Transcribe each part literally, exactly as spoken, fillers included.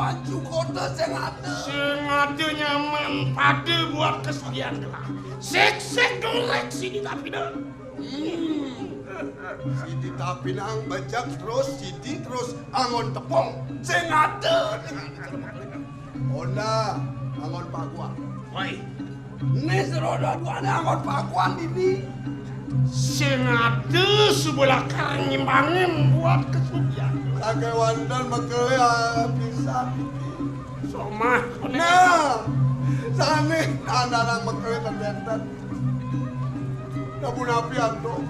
Pancu kota sing ada. Sing ada nyaman pada buat kesugihan gelah. Sik-sik gorek sidi tapina. Hmm. Sidi tapinang bejek terus, sidi terus angon tepung. Sing ada. Onda angon paguan. Woi. Ini seroda duane angon paguan ini. Sing ada sebelah kar nyimbangin buat kesugihan. Sakewanten mekele pisan. Somah. Nah, sane anak-anak mekele terdenten. Namun api antuk.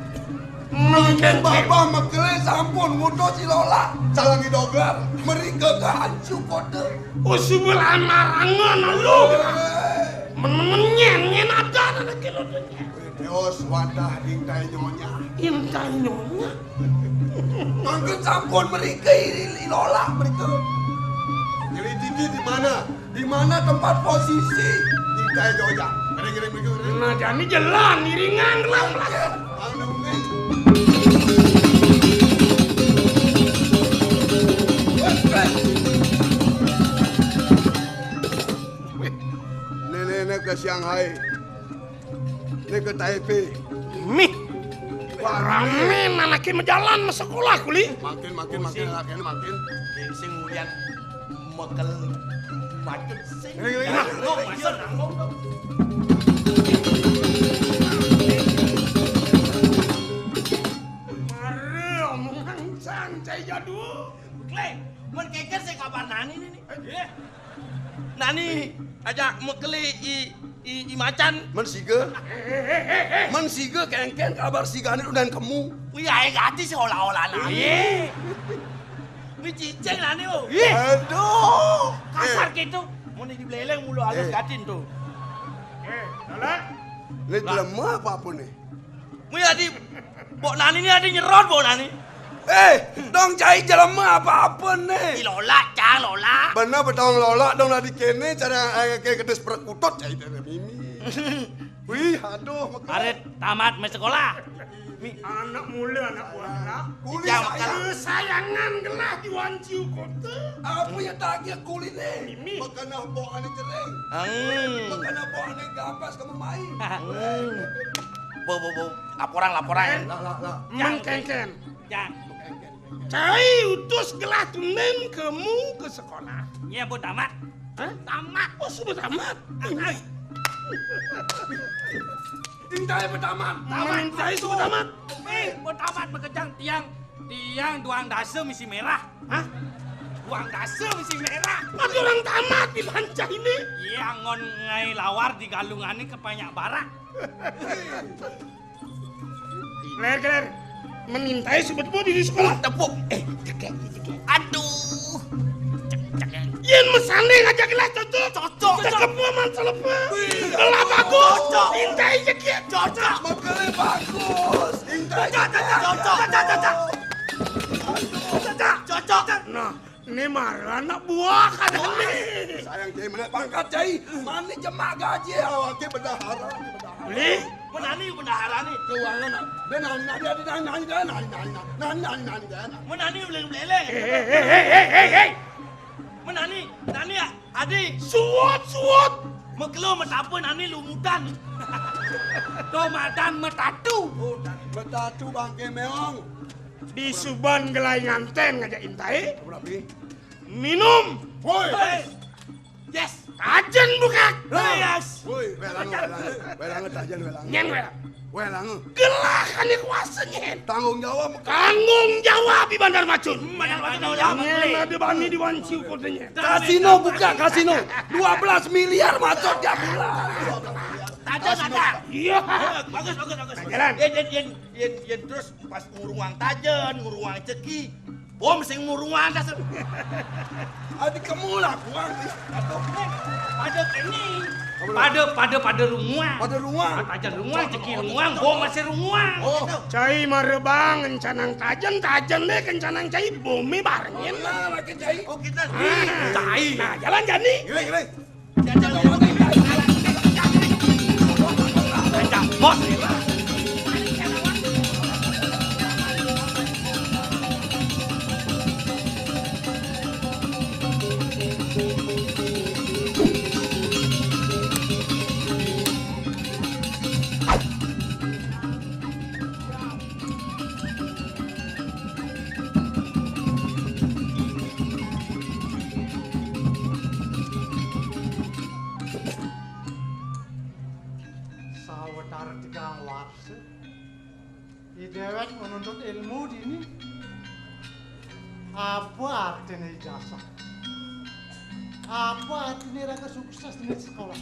Mungkin babah mekele sampun ngutus si Lola. Salangi dogar. Mereka ke hancu kota. Usubul amarangan lu. Men-, men-, men-, nyen, nyen ada ada kilo dunya. Dios wadah intai nyonya. Intai nyonya. Mangkin sampun mereka i-, i-, Lola mereka. Nyelidiki di mana? Di mana tempat posisi intai nyonya? Kering, kering, kering, kering. Nah, jani jalan iringan lah. Anu, nih. Nenek-nenek ke Shanghai. Nenek ke Taipei. Mih. Wah, rame anaknya majalan ma sekolah kuli. Makin, makin, makin, anaknya makin. Sing mulian mekel macet sing. Nah, lo masuk nanggung. Mare omongan santai jadul. Kle, men keker saya kabar nani nih. Nani aja mekeli i, i, i macan. Men siga. Men siga kengken kabar sigane udan kemu. Wih, ae gati seolah-olah nani. Iya. Wih, cicing nani, oh. Iya. Aduh. Kasar gitu. Mau nih dibeleleng mulu halus gatin tuh. Eh, Lola. Ini jelema apa, apa nih? Wih, adi, bok nani nih adi nyerot, bok nani. Eh, dong cai jelema apa-apa nih? Di Lola, Cang, Lola. Bener, betong Lola, dong lagi kene, cara, eh, kayak kedes perkutut, cai dari mimi. Wih, aduh, mekar. Aret tamat mes sekolah. Mi anak mula, anak buah gelah. Kuli saya. Kesayangan gelah di Wanciu Kota. Apa ya tagih kuli nih? Mimi. Bekana bok ane jering. Hmm. Bekana bok ane gapas kamu main. Hmm. Bo, bo, bo. Laporan, laporan. Lah, lah, lah. Mengkengken. Ya. Cai utus gelah tunen kemu ke sekolah. Iya, Bu, tamat. Hah? Tamat. Oh, sudah tamat. Ini. Intai pertama. Tamat. Intai sudah tamat. Eh, Bu, tamat bekejang tiang. Tiang duang dasa misi merah. Hah? Duang dasa misi merah. Ada orang tamat di Bancah ini. Iya, ngon ngai lawar di galungan ini kebanyak barak. Ler, ler. Menintai sebut bu di sekolah. Tepuk. Eh, cekek, cekek. Aduh. Cekek, cekek. Yen mesane ngajak gelah cocok. Cocok. Cekep man selepe. Gelah bagus. Cocok. Intai cekek. Cocok. Mekele bagus. Intai cocok, cocok, cocok, cocok, cocok. Cocok. Cocok. Nah, ini marah anak buah kan ini. Sayang cai mana pangkat cai. Mana jemak gaji awake bendahara, bendahara. Beli. Menani bendahara nih. Keuangan. Dia nani, nani, nani, nani, nani, nani, nani, nani, nani, nani, nani. Menani uleng beleleng. Hei, hei, hei, hei, hei, hei. Menani, nani ya, Adi. Suot, suot. Mekelo metapa nani lumutan. Tomadan metatu. Oh, metatu bangke meong. Di suban gelai nganten ngajak intai. Apa lagi? Minum. Woi. Yes. Tajen buka. Yes. Woi, welang, welang. Welang tajen welang. Nyen welang. Welang. Gelah kan kuasa nyen. Tanggung jawab. Tanggung jawab di Bandar Macun. Bandar Macun tanggung jawab. Nyen ada bani di Wanciu kotanya. Kasino buka, kasino. Dua belas miliar masuk tiap bulan. Tajen ada. Iya. Bagus, bagus, bagus. Jalan. Yen, yen, yen, yen, yen terus pas ngurungang tajen, ngurungang ceki. Bom sing ngurungang dah. Adi kemu lah buang. Pada kene. Pada, pada, pada runguang. Pada runguang. Tajen runguang, ceki runguang, bom masih runguang. Oh. Cai marebang, encanang tajen, tajen deh, kencanang cai, bomnya barengin. Nah, lagi cai. Oh, kita. Cai. Nah, jalan jani. Gile, gile. Déwék menuntut ilmu dini. Apa artiné ijazah? Apa artiné raga sukses dini sekolah?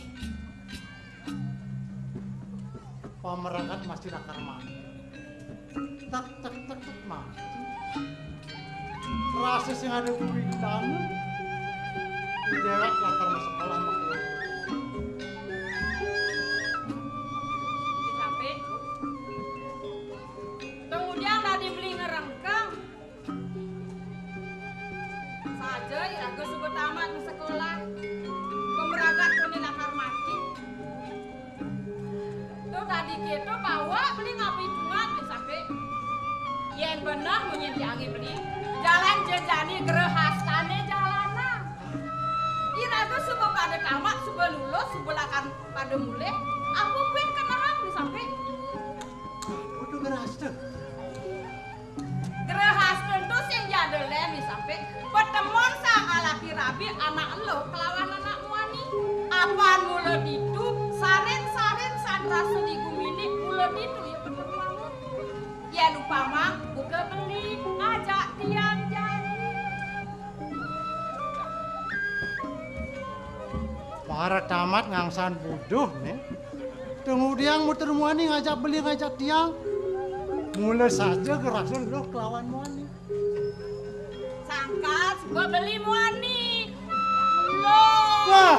Pamragat masih lakar mati. Tek, tek, tek, tek, mati. Rasa sing ada kuwi di tanah. Déwék lakar sekolah maklum. Sampai. Kemudian tadi beli ngerengkeng. Saja iraga suba tamat sekolah. Pamragat kone lakar mati. Tuh tadi kéto bawa beli ngapi tungat di sampe. Yén beneh munyin tiange beli, jalan jejani grehastane jalanan. Iraga suba pada tamat, suba lulus, suba lakar pada mulih. Apa buin kenehang di sampe? Waduh, grehasta. Grehasta ento sing jada lén di sampe. Patemon sang alaki rabi anak elo kelawan anak muani. Apan mula ditu, sarin-sarin san rasa di gumine mula ditu ya patemon. Yén upama buka beli ngajak tiang jani. Para tamat ngangsan buduh, né. Tenggudiang muter muani ngajak beli ngajak tiang. Mula saja gerasa lo kelawan muani. Sangkal suba beli muani. Lo. Wah,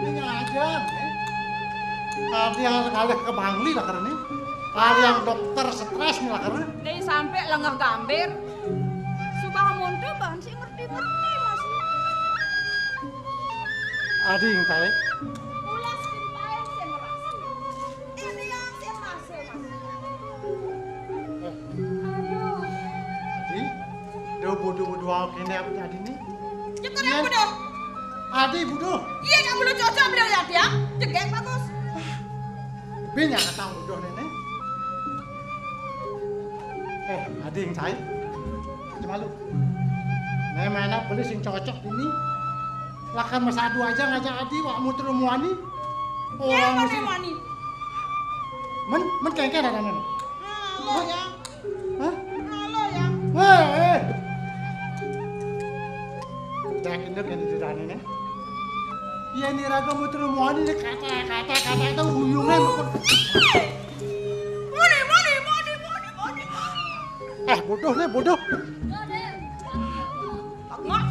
ini aja, né. Ada yang kalih ke Bangli lakar né. Ada yang dokter stres né lakar né. Dai sampe lengeh gambir. Suba munta ban sing ngerti-ngerti, Mas. Adi ing taé. Ulas ing taé sing ngerasa. Ini yang sing masih, Mas. Aduh. Adi, do buduh-buduh kéné apa tadi né? Cekel yang buduh. Adi buduh. Iya, yang buduh cocok beliau ya, dia. Jegek bagus. Bin ya kata buduh né. Eh, Adi ing saé. Aja malu. Né menak beli sing cocok ini. Lakar masadu aja ngajak Adi wak muter muani. Orang mesti muani. Men, men kengken ada men. Halo ya. Hah? Halo ya. Weh, eh. Dak ini kan didane né. Iya né raga muter muani né kata-kata kata itu huyungan. Moni, moni, moni, moni, moni. Eh, buduh né, buduh. Tengah.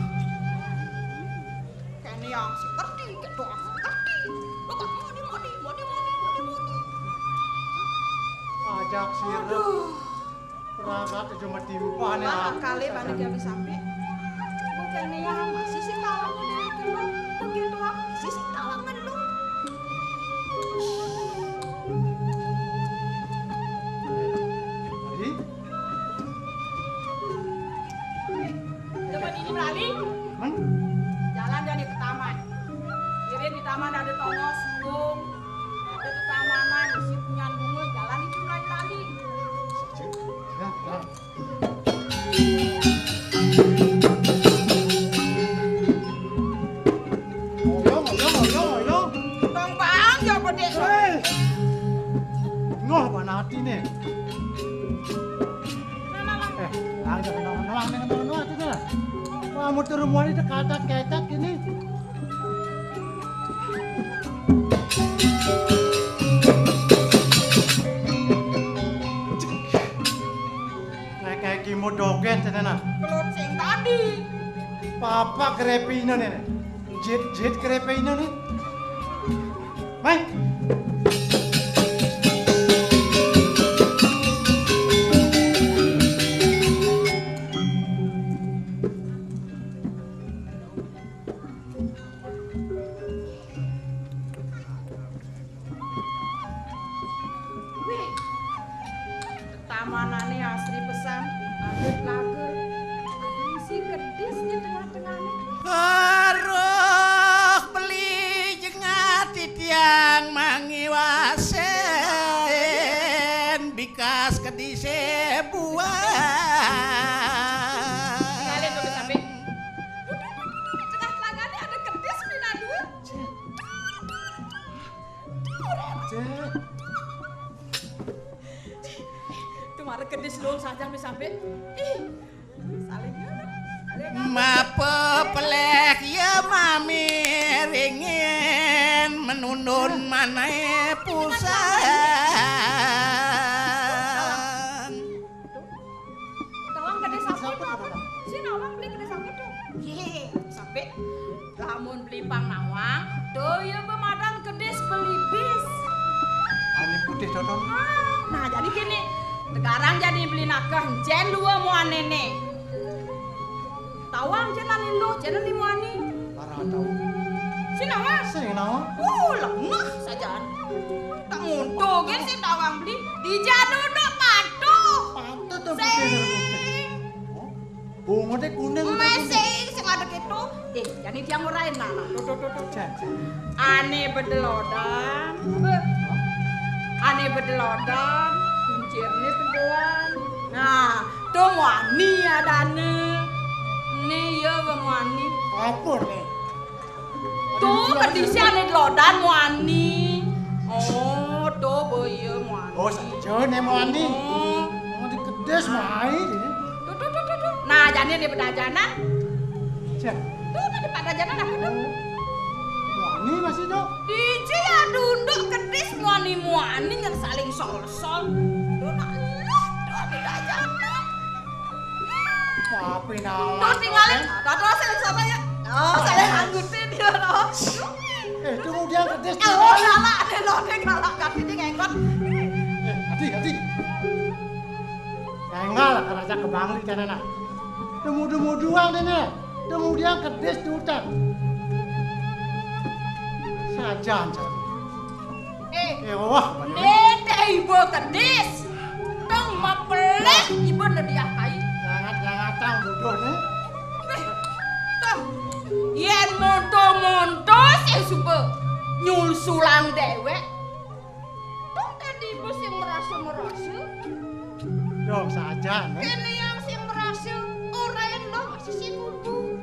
Kéné yang seperti, kéto yang seperti. Bukan moni, moni, moni, moni, moni, moni. Ajak sira. Aduh. Ragat aja matimpah né. Wah, kalih balik gawe sampe. Bukan yang masih sing talangan dhewe kena. Begitu aku masih sing talangan lu. Adi? Tempat ini melali. Men? Jalan dari ke taman. Kira di taman ada tongos, embung, ada tetamanan, isi punyan bunga, jalan itu melali-lali. Ya, ya. Oyong, oyong, oyong, oyong. Tong bang, ya, bedek. Hei. Ngoh, mana hati nih? Eh, aja kenal-kenal, nih, kenal-kenal aja dah. Wah, muter muani dekat-dekat ini. Nek kayak kimo dogen tenan. Pelot sing tadi. Papa grepine nih. Jit-jit grepine nih. Mai. Wih, tamanane asri pesan, adat lager, isi kedis di tengah-tengahnya. Aruh, beli jengat titiang Anae pusang. Tawang gedé sapa to? Si nawang beli gedé sapa to? Yé, sampai lamun beli pang nawang, to ya bemadan gedé beli bis. Ané putih to, Ton. Ah, nah, jadi gini, sekarang jadi beli nakeh encén dua muané né. Tawang cén ani lu, cén ani muani. Lara tau. Sing nawang? Sing nawang. Uh, lengeh sajaan. Tak nguntuh gén sing tawang beli. Dija duduk patuh. Patuh to. Sing. Oh, bungoté kuning. Mésing sing ada gitu. Eh, jani tiang ora enak lah. Tuh, tuh, tuh, tuh. Jan, jan. Ané bedelodan. Beuh. Ané bedelodan. Kuncirné tegoan. Nah, to muani adané. Né ya wé muani. Apa né? To kedisé ané delodan muani. Oh, to beuh ya muani. Oh, saja né muani. Oh. Muani kedis mai. Tuh, tuh, tuh, tuh, tuh. Nah, jani né bedajanan. Cek. Tuh, tadi pada jalan apa tuh? Muani masih, Dok? Dija ya dunduk kedis muani-muani yang saling sol-sol. Tuh, nak eluh, tuh, tidak jalan. Tapi nawang. Tuh, tinggalin. Tuh, tuh, saya sama ya. Oh, saya anggutin dia, loh. Eh, itu kemudian kedis. Eh, oh, salah. Ada lo, dia galak. Kaki dia ngengkot. Eh, hati, hati. Enggak lah, kerja kebangli kan enak. Temu-temu doang deh, nih. Temu dia kedis di hutan. Sajan, sajan. Eh, eh, wah, né téh ibu kedis. Tong mapeleh ibu nediah kai. Jangan, jangan tang bodoh nih. Eh, tong. Yén monto-monto sih suba nyulsulang déwék. Dong tadi ibu sing merasa-merasa. Dong saja, né. Kéné yang sing merasa, orang dong masih sing kudu.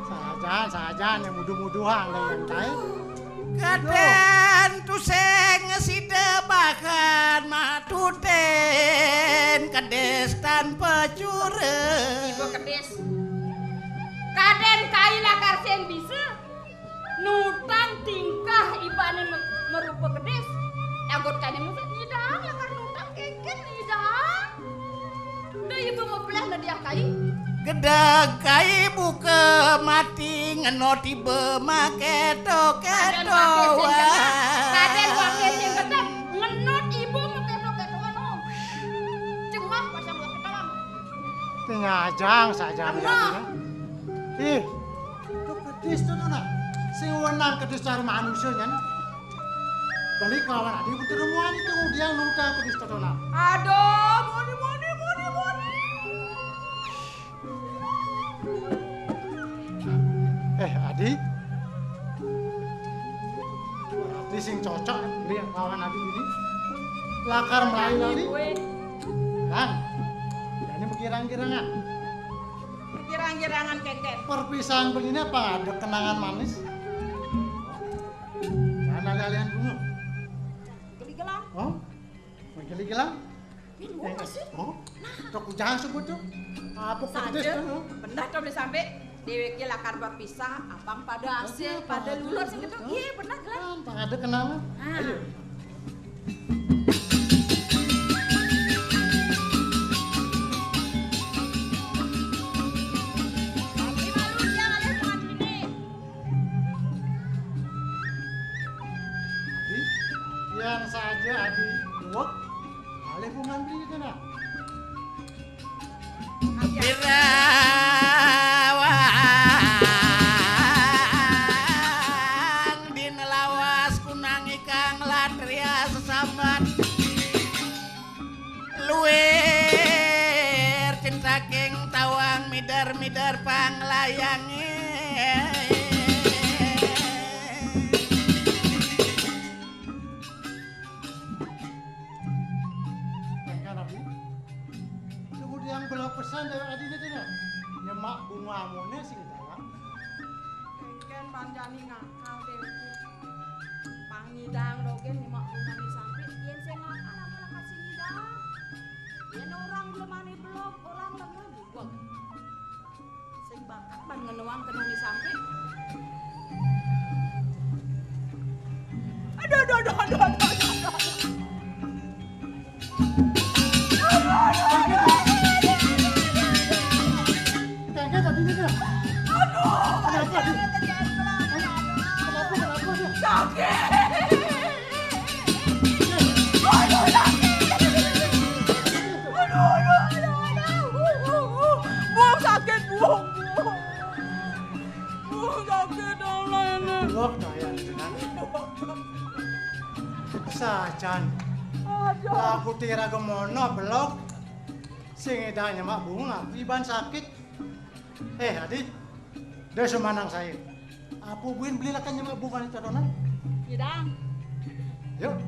Saja, saja, né muduh-muduhan, né, yang kaé. Kadén tusing sida bahan matuten kedis tanpa cure. Ibu kedis. Kadén kai lakar sing bisa. Nutang tingkah ibané me-, merupa kedis. Anggot kane mesti nyidang, lakar nutang kéngkén nyidang. Udah ibu mau belah nadiah kai. Gedeg kai buka mati ngenot iba maketo-keto. Kadén waké sing gedeg. Kadén waké sing gedeg. Ngenot ibu maketo-keto, anu. Cengah pasang waké talam. Tengah jang saja. Ih, itu kedis to, nah. Sing wenang kedis cara manusia, nyan. Beli kawan adi betul muan itu dia nutang kedis to, nah. Aduh, muni, muni, muni, muni. Eh, Adi. Berarti sing cocok beli kawan adi ini. Lakar melayu kali. Kan? Ini bergirang-girangan. Girang-girangan kéngkén. Perpisahan begini apa ada kenangan manis? Jangan alih-alihan dulu. Geli-gelang. Oh? Geli-gelang? Ini mau masih? Oh? Nah. Tok jangan sebut tuh. Apa kedis tuh? Benar tuh beli sampai déwék lakar berpisah, abang pada asik, pada lulur sing gitu. Iya, benar gelang. Kan, tak ada kenangan. Ah. Ayo. Adi, yang saja Adi buat, alih bungan beli itu nah. Pirawang din lawas kunang ikang latria sesambat. Luir cintaking tawang mider-mider panglayange. Engkén Abi. Kemudian bela pesan dari adine dina. Nyemak bunga amone sing dalam. Engkén panjani ngakal dewe. Pangidang dogen nyemak bungane sampe yen sing ngakal apa lakar sing ngidang. Yen orang jelemane belog, orang lengah bubeg. Sing bakat pan ngenuang kenane sampe. Aduh, Aduh, aduh, aduh, aduh. Aduh, aduh, aduh, aduh, aduh, aduh. Tengke tadi ini, Kak. Aduh, kenapa, aduh? Kenapa, kenapa, aduh? Sakit. Aduh, sakit. Aduh, aduh, aduh, aduh. Bung, sakit, Bung, Bung. Bung, sakit, Allah ini. Loh, kayak gimana? Sajan. Aduh. Lah, aku tira gemono, belok. Sing edan nyemak bunga, iban sakit. Eh, Adi, da sumanang saé. Apa buin beli lakan nyemak bunga ni tadonan? Iya, Dang. Yuk.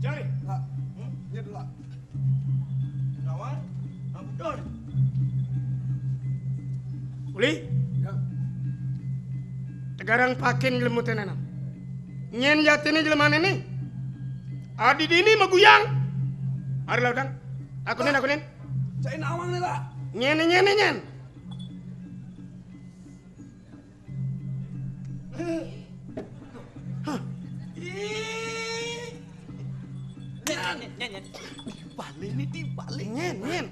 Jai. Lah, hmm? Iya dulu, lah. Kawan, ampun. Uli? Ya. Tegarang pakin lemu tenanan. Nyén jatiné jelemané né. Adi dini maguyang. Mari lah, Dang. Aku nén, aku nén. Cai nawang né, lah. Nyén, nyén, nyén. Hah? Ih. Nyén, nyén, nyén, nyén. Dibalik nih, dibalik. Nyén, nyén.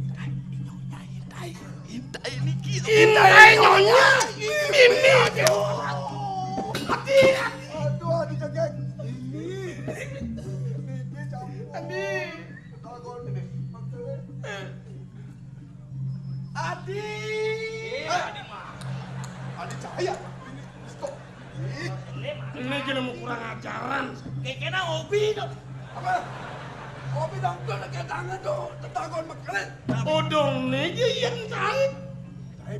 Intai, nyonya, intai. Intai niki. Intai nyonya. Ini. Aduh, aduh, aduh, cekek. Ini. Ini, ini, campur. Aduh. Kalau ini. Adi. Eh, Adi mah. Adi Cahaya. Ini Isto. Ih. Ini jelema kurang ajaran. Kayak kena hobi tuh. Apa? Hobi dangdut kayak tangan tuh. Tetagon mekret. Odong né gé yén jahit.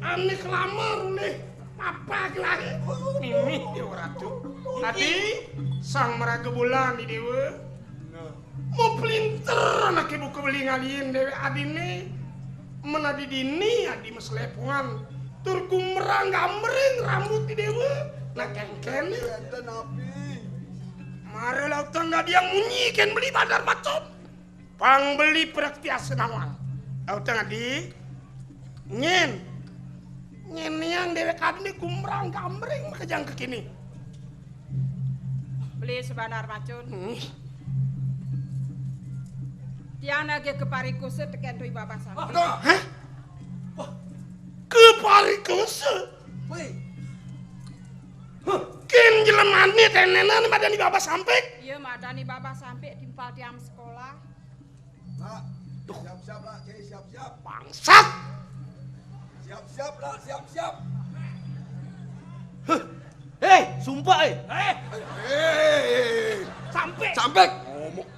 Ané kelamar né. Apa gelahi? Mimih déwa ratu. Adi, sang maraga bulan di déwa. Nah. Mau pelinter anaké buka beli ngalihin déwék adiné. Men adi dini, adi meslepungan. Tur gumbrang gambring rambut di déwa. Nah, kéngkén. Enten api. Mara lautang gadiang munyi kén beli bandar macet. Pang beli prak tiasa nawang. Lautang adi. Nyén. Nyén niang déwék adiné gumbrang gambring makejang kékiné. Beli Sabandar Macun. Hmm. Tiang nagih keparikosa tekén Toy Babah Sampi. Aduh. Hah? Wah. Keparikosa? Wéh. Huh. Kén jelemané tenenan madani Babah Sampi? Iya, madani Babah Sampi timpal tiang sekolah. Lah, siap-siap lah, Cai, siap-siap. Bangsat. Siap-siap lah, siap-siap. Huh. Eh, sumpah, eh. Eh. Eh. Sampai. Sampai. Ngomong.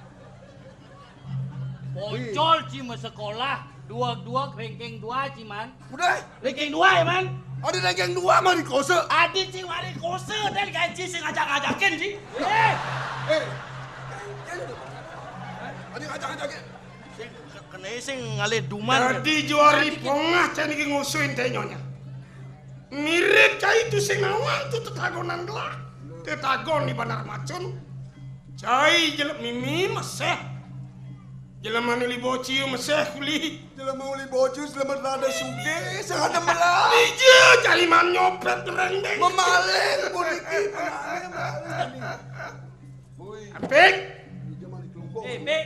Pocol ci mah sekolah, dua-dua ranking dua ci, Man. Udah. Ranking dua ya, Man? Ada ranking dua mari kosa. Adi ci mari kosa, dan gaji sing ngajak-ngajakin ci. Eh. Eh. Ada ngajak-ngajakin. Sing ke-, kena sing ngalih duman. Dadi juari pongah cai niki ngusuhin té nyonya. Mirip cai tu sing nawang tu tetagonan gelah. Tetagon di Bandar Macun. Cai jelek mimi meseh. Jelema uli boci meseh kuli. Jelema uli boci, jelema rada sugih, sing ada melah. Dija cai man nyopet gerendeng. Memaling puniki, memaling, memaling. Woi. Apik. Dija mani klumpuk. Eh, Pik.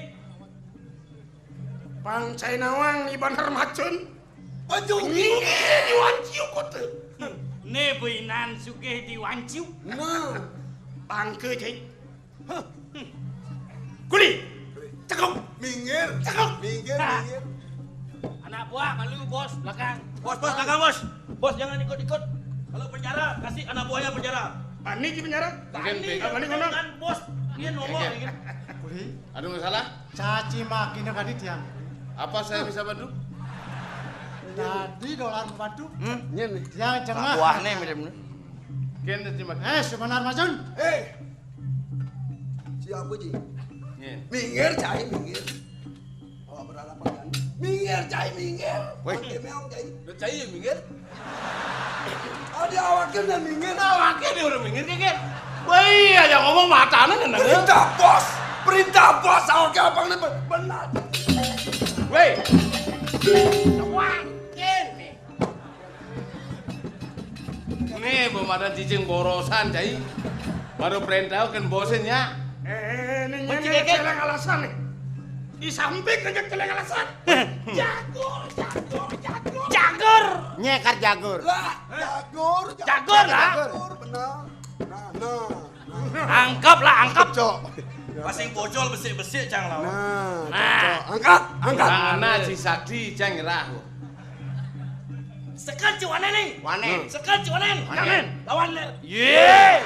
Pang cai nawang di Bandar Macun. Panjung. Nyingkir di Wanciu kota. Né beuinan sugih di Wanciu. Nah. Bangke, cai. Hah. Kuli. Cekok. Minggir. Cekok. Minggir, minggir. Anak buah malu, Bos, belakang. Bos, bos, belakang, Bos. Bos, jangan ikut-ikut. Kalau penjara, kasih anak buahnya penjara. Bani di penjara? Bani. Bos, dia nomor. Bos, dia nomor. Ada masalah? Caci maki ne kadi tiang. Apa saya bisa bantu? Tadi dolar bantu. Hmm? Nyén. Tiang jengah. Buahnya mirip. Kén caci maki. Eh, sebenar Majun. Eh. Siapa, Ji? Nyén. Minggir, cai, minggir. Awak berhadapan kan? Minggir, cai, minggir. Woi. Pakai meong, cai. Udah cai ya minggir. Ada awaknya udah minggir. Awaknya dia udah minggir, dia kan. Woi, aja ngomong matanya nendang. Perintah bos, perintah bos, awaknya apa nih benar. Woi. Awaknya nih. Nih, belum ada cicing borosan, cai. Baru perintah kan bosen ya. Eh, ini nyanyir celeng alasan nih. Disamping aja celeng alasan. Jagur, jagur, jagur. Jagur. Nyekar jagur. Lah, jagur, jagur, jagur lah. Jagur, benar. Nah, nah, nah. Angkep lah, angkep. Cok. Masing bocol besik-besik cang lawan. Nah, nah. Cok. Angkat, angkat. Nah, nah, si Sakti cang nyerah. Sekat ci wanen nih. Wanen. Sekat ci wanen. Wanen. Lawan le. Ye.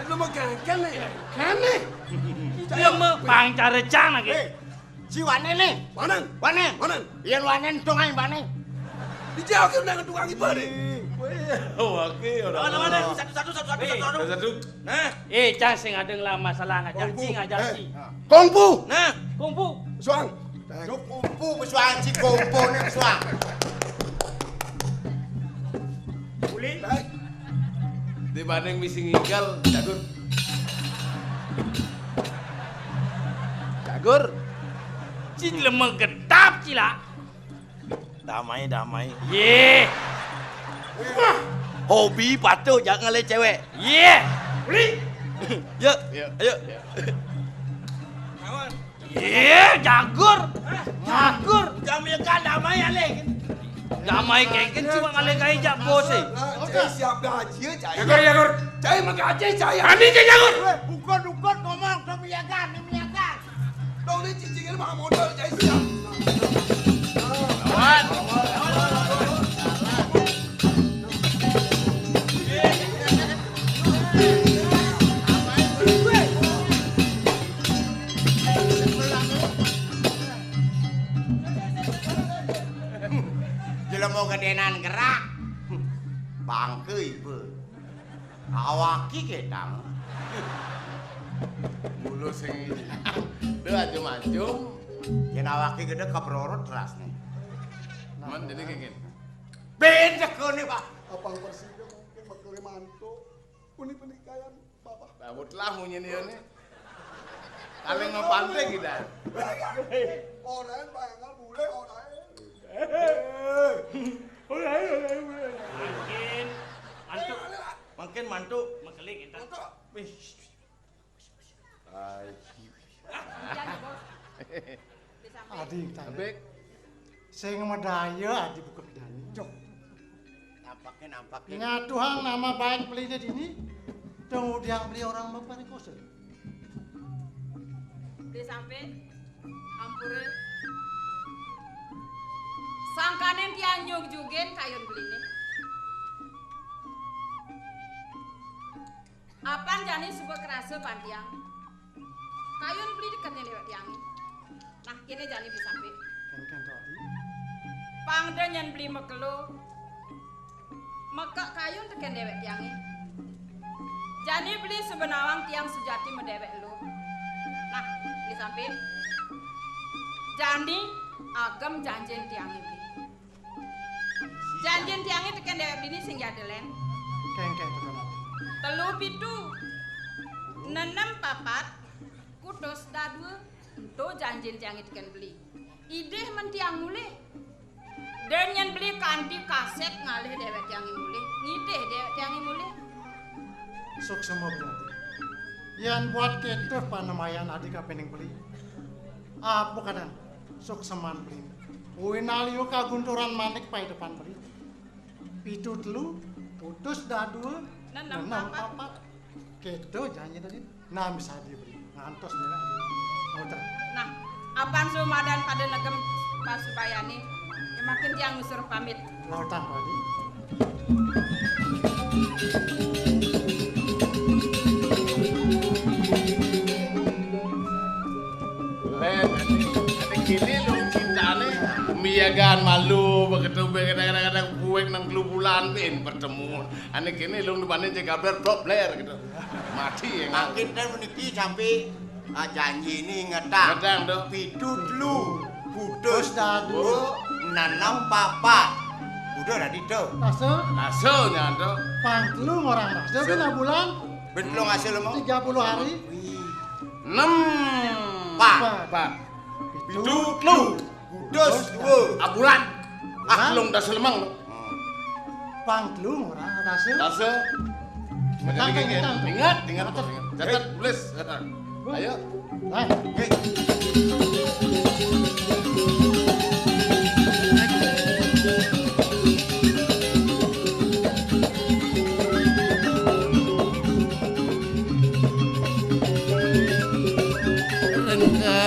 Lu mau gangkan nih. Kan nih. Dia mau pangcar cang lagi. Eh, ci wanen nih. Wanen. Wanen. Wanen. Yen wanen dong ae wanen. Dijauh ke undangan tukang ibadah. Wah, oke, udah. Lawan, lawan, satu, satu, satu, satu, satu, satu. Satu. Nah. Eh, cang sing ada ngelah masalah ngajak ci, ngajak ci. Kungfu. Nah. Kungfu. Suang. Yo kungfu pesuang ci kungfu ne pesuang. Uli. Dibanding misi ngigal, jagur. Jagur. Ci lemah gedap ci lah. Damai, damai. Ye. Hobi patuh jangan le cewek. Ye. Uli. Yuk. Yuk. Ayo. Lawan. Ye, jagur. Jagur. Udah mereka damai alih. Damai kengken cuma ngalih kai jak bos eh. Cai siap gaji cai. Jagur, jagur. Cai menggaji cai. Ani cai jagur. Ukut-ukut ngomong demi yakan, demi yakan. Dong ni cicingin mah modal cai siap. Lawan. Jelema gedenan gerak. Bangke ibu. Awaki ketang. Mulu sing. Duh, acum-acum. Yen awaki gede kebrorot terasne. Men jadi kayak gini. Beda kene, Pak. Abang presiden mungkin bakal mantu. Uni penikahan Bapak. Babut lah munyi nih, nih. Kali ngepante kita. Orang bangal bule orang. Orang, orang, orang. Makin mantu. Makin mantu. Mengkeling kita. Mantu. Wih. Ai. Adi, tadi. Abek. Sing madaya adi buka pidani. Cok. Nampakin, nampakin. Ngatuhang nama baik belinya dini. Tunggu diang beli orang mapan kosen. Beli sampai. Ampura. Sangkaning tiang nyugjugin kayun beline. Apan jani suba krasa pan tiang. Kayun beli deket nyen dewek tiange. Nah, kene jani beli sampe. Kengken to adi. Pang da nyen beli makelo. Mekak kayun teken dewek tiange. Jani beli suba nawang tiang sujati madewek elo. Nah, beli sampe. Jani agem janjin tiange beli. Janjin tiange teken dewek bini sing jada len. Kengken to. Telu pitu. Nenem papat. Kutus dadua. Ento janjin tiange teken beli. Idih men tiang mulih. Da nyen beli kanti kasek ngalih dewek tiange mulih. Ngidih dewek tiange mulih. Suksma berarti. Yan buat ketuh panemayan adi kapining beli. Apa kadan? Sukseman beli. Uinal yu kagunturan manik pai depan beli. Pitu telu, putus dadua, nenem papat. Keto janji tadi. Nah, bisa dibeli. Ngantos nih, Nak. Muter. Nah, apan sumadan pada negem pasubayane. Ya, makin tiang nusur pamit. Lautan tadi. Kan malu begitu, kadang-kadang buek enam puluh bulan pin bertemu. Ane kene lung dibanding cek gaber blok bler gitu. Mati ya. Makin ten meniki sampai, ah, janji ini ngetang. Ngetang tuh. Pitu telu, putus dadu, nanam papa. Udah tadi tuh. Taso? Taso nyanto. Pang telu orang taso. Kena bulan. Betul hasil mau? Tiga puluh hari. Enam. Pak. Pak. Pitu telu. Putus dua. Abulan. Ah, belum dah selemang. Pang telu orang taso. Taso. Ingat, ingat, ingat. Catat, tulis. Ayo. Nah. Rengka,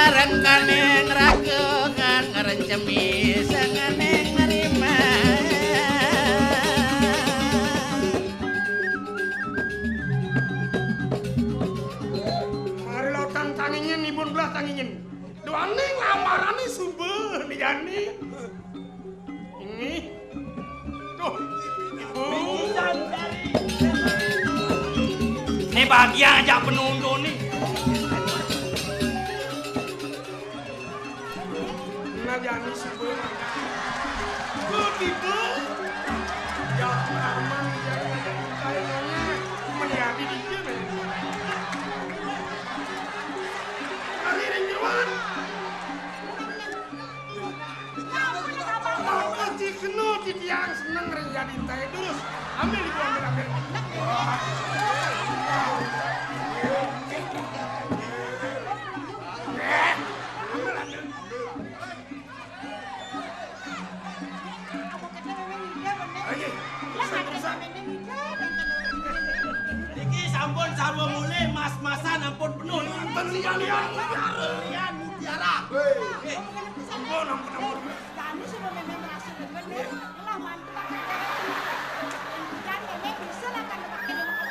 rengkaning raga kan ngrencemi sanganing nerima. Mari lautang tangingen, ibun belah tangingen. Duaning lamarane suba, Ni Jani. Ini. Tuh, Ibu. Ini bagian ajak penonton nih. Nah, Jani sebelum. Tuh, tiba. Ya, aman, ya, kayaknya melihat di dia, men. Hari ini, Wan. Maka si kena titiang seneng ring jadi tae terus. Ambil ibu, ambil, ambil. Eh, ambil, ambil. Ayo, terusan, terusan. Niki sampun sarwa mulih, mas-masan ampun penuh. Wonten liyan-liyan mutiara. Liyan mutiara. Hei. Nggih. Ampun, ampun, ampun. Kami sudah memang merasa benar. Lah, mantap. Dan memang bisa lah kan pakai rumah.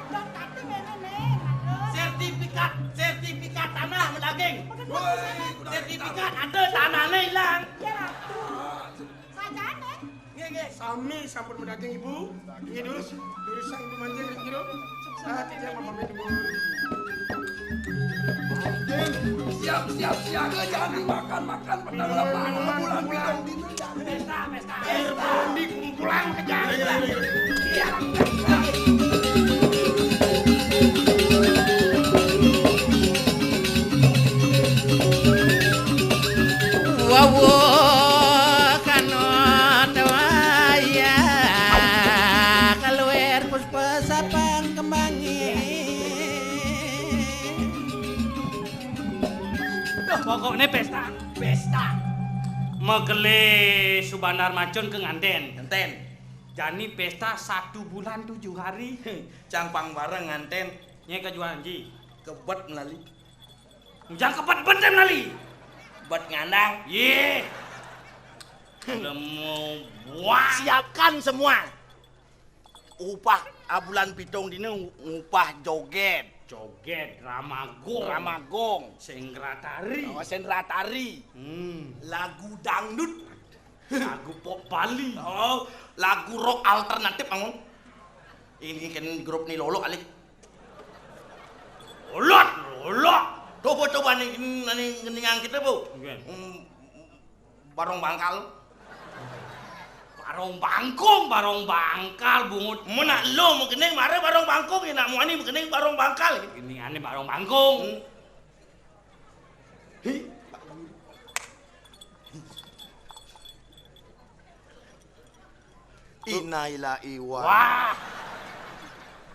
Dan kata memang, nih, maklum. Sertifikat, sertifikat tanah medaging. Woi, sertifikat ada tanahnya hilang. Ya, Ratu. Sajane. Nggih, nggih. Sami sampun medaging, Ibu. Nggih, durus. Durus sang Ibu manjing, nggih, durus. Ah, tidak apa-apa, Ibu. Siap, siap, siaga, jangan dimakan-makan. Petang lemah, bulan bidang dina, jangan. Pesta, pesta. Eh, mandi kumpulan aja. Iya. Wawo kanut wayah kaluar puspa sapang kembangin. Duh, pokoknya pesta, pesta. Mekele Subandar Macun ke nganten. Nganten. Jani pesta satu bulan tujuh hari. Cang pang bareng nganten. Nye kejualan ji. Kebet melali. Ujang kepet bentem nali. Bet ngandang. Ye. Lemu buang. Siapkan semua. Upah abulan pitung dina, upah joget. Joget, ramagong. Ramagong. Sendratari. Oh, sendratari. Hmm. Lagu dangdut. Lagu pop Bali. Oh, lagu rock alternatif, Mang. Ini kan grup ni lolo kali. Lolot, lolot. Coba, coba nih, nih, ngeningang kita, Bu. Nggih. Hmm, barong bangkal. Barong bangkung, barong bangkal, bungut. Mun nak lo mau kening, mare barong bangkung, ya nak muani mau kening barong bangkal. Ini ane barong bangkung. Hmm. Hi. Inailahi wa. Wah.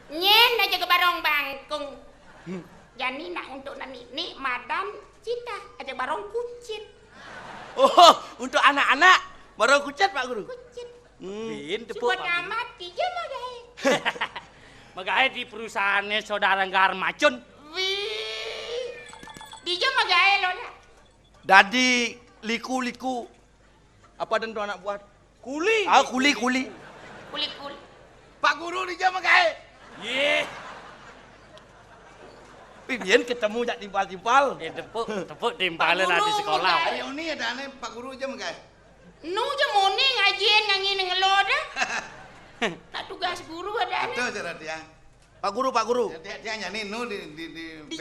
Nyen aja ke barong bangkung. Hmm. Jani nak untuk nani ni madan cita aja barong kucit. Oh, untuk anak-anak barong kucit, Pak Guru. Kucit. Hmm. Bin tepuk. Sebut amat, dija magae. Magae di perusahaannya saudara Garmacun. Wih. Dija magae lo dah. Dadi liku-liku. Apa dan tu anak buah? Kuli. Ah, kuli, kuli. Kuli, kuli. Pak Guru dija magae. Ye. Pian ketemu jak timpal-timpal. Eh, tepuk, tepuk timpal lah di sekolah. Hari ini ada aneh Pak Guru aja mengkai. Nu aja muni ngajian ngangi ngelo dah. Nak tugas guru ada aneh. Itu cara dia. Pak Guru, Pak Guru. Dia, dia nyanyi nu di di di, di,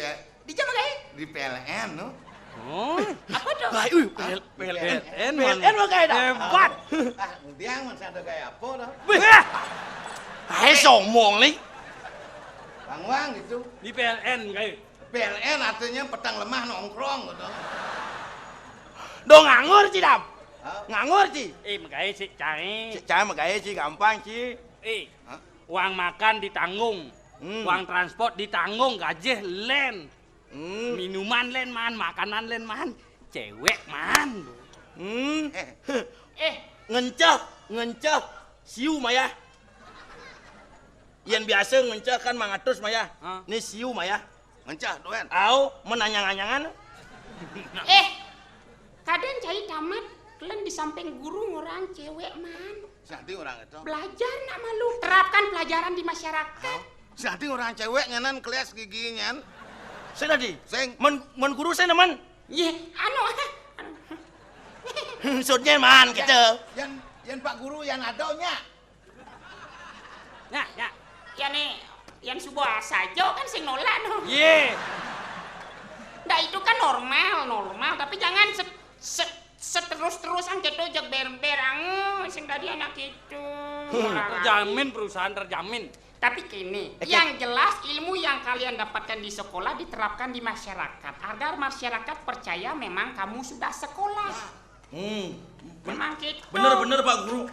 di jam kai? Di P L N nu. Oh. Apa tuh? Baik, uh, PL, PLN, PLN mah kayak dah. Hebat. Ah, kemudian masih ada kayak apa dah? Wih. Hai, sombong nih. Bang Wang gitu. Di PLN kayak. PLN artinya petang lemah nongkrong gitu. Dong nganggur, Ci, Dam. Hah? Nganggur, Ci. Eh, mengkai, Ci, cai. Ci, cai, mengkai, Ci, gampang, Ci. Eh, hah? Uang makan ditanggung. Hmm. Uang transport ditanggung, gaji len. Hmm. Minuman len, man, makanan len, man. Cewek, man. Hmm. Eh. Eh. Ngenceh, ngenceh. Siu maya. Yang biasa ngenceh kan mangatus maya. Hah? Ni siu maya. Ngenceh, tuan. Au, menanyang-anyangan. Eh, kadang cai tamat, kalian di samping guru ngorang cewek, man. Sadi orang itu. Belajar nak malu. Terapkan pelajaran di masyarakat. Hah? Sadi orang cewek nyanan kelas giginya. Saya tadi. Sing. Men, men guru saya nemen. Ye, anu. Maksudnya man gitu. Yang, yang Pak Guru yang ada nya. Nah, nah. Ya nih, yang subuh saja kan sing nolak no. Ye. Ndak, itu kan normal, normal, tapi jangan set, set, seterus-terusan gitu, jeg ber-, berang, sing tadi anak itu. Hmm, terjamin perusahaan, terjamin. Tapi gini, yang jelas ilmu yang kalian dapatkan di sekolah diterapkan di masyarakat agar masyarakat percaya memang kamu sudah sekolah. Hmm. Memang gitu. Bener-bener, Pak Guru.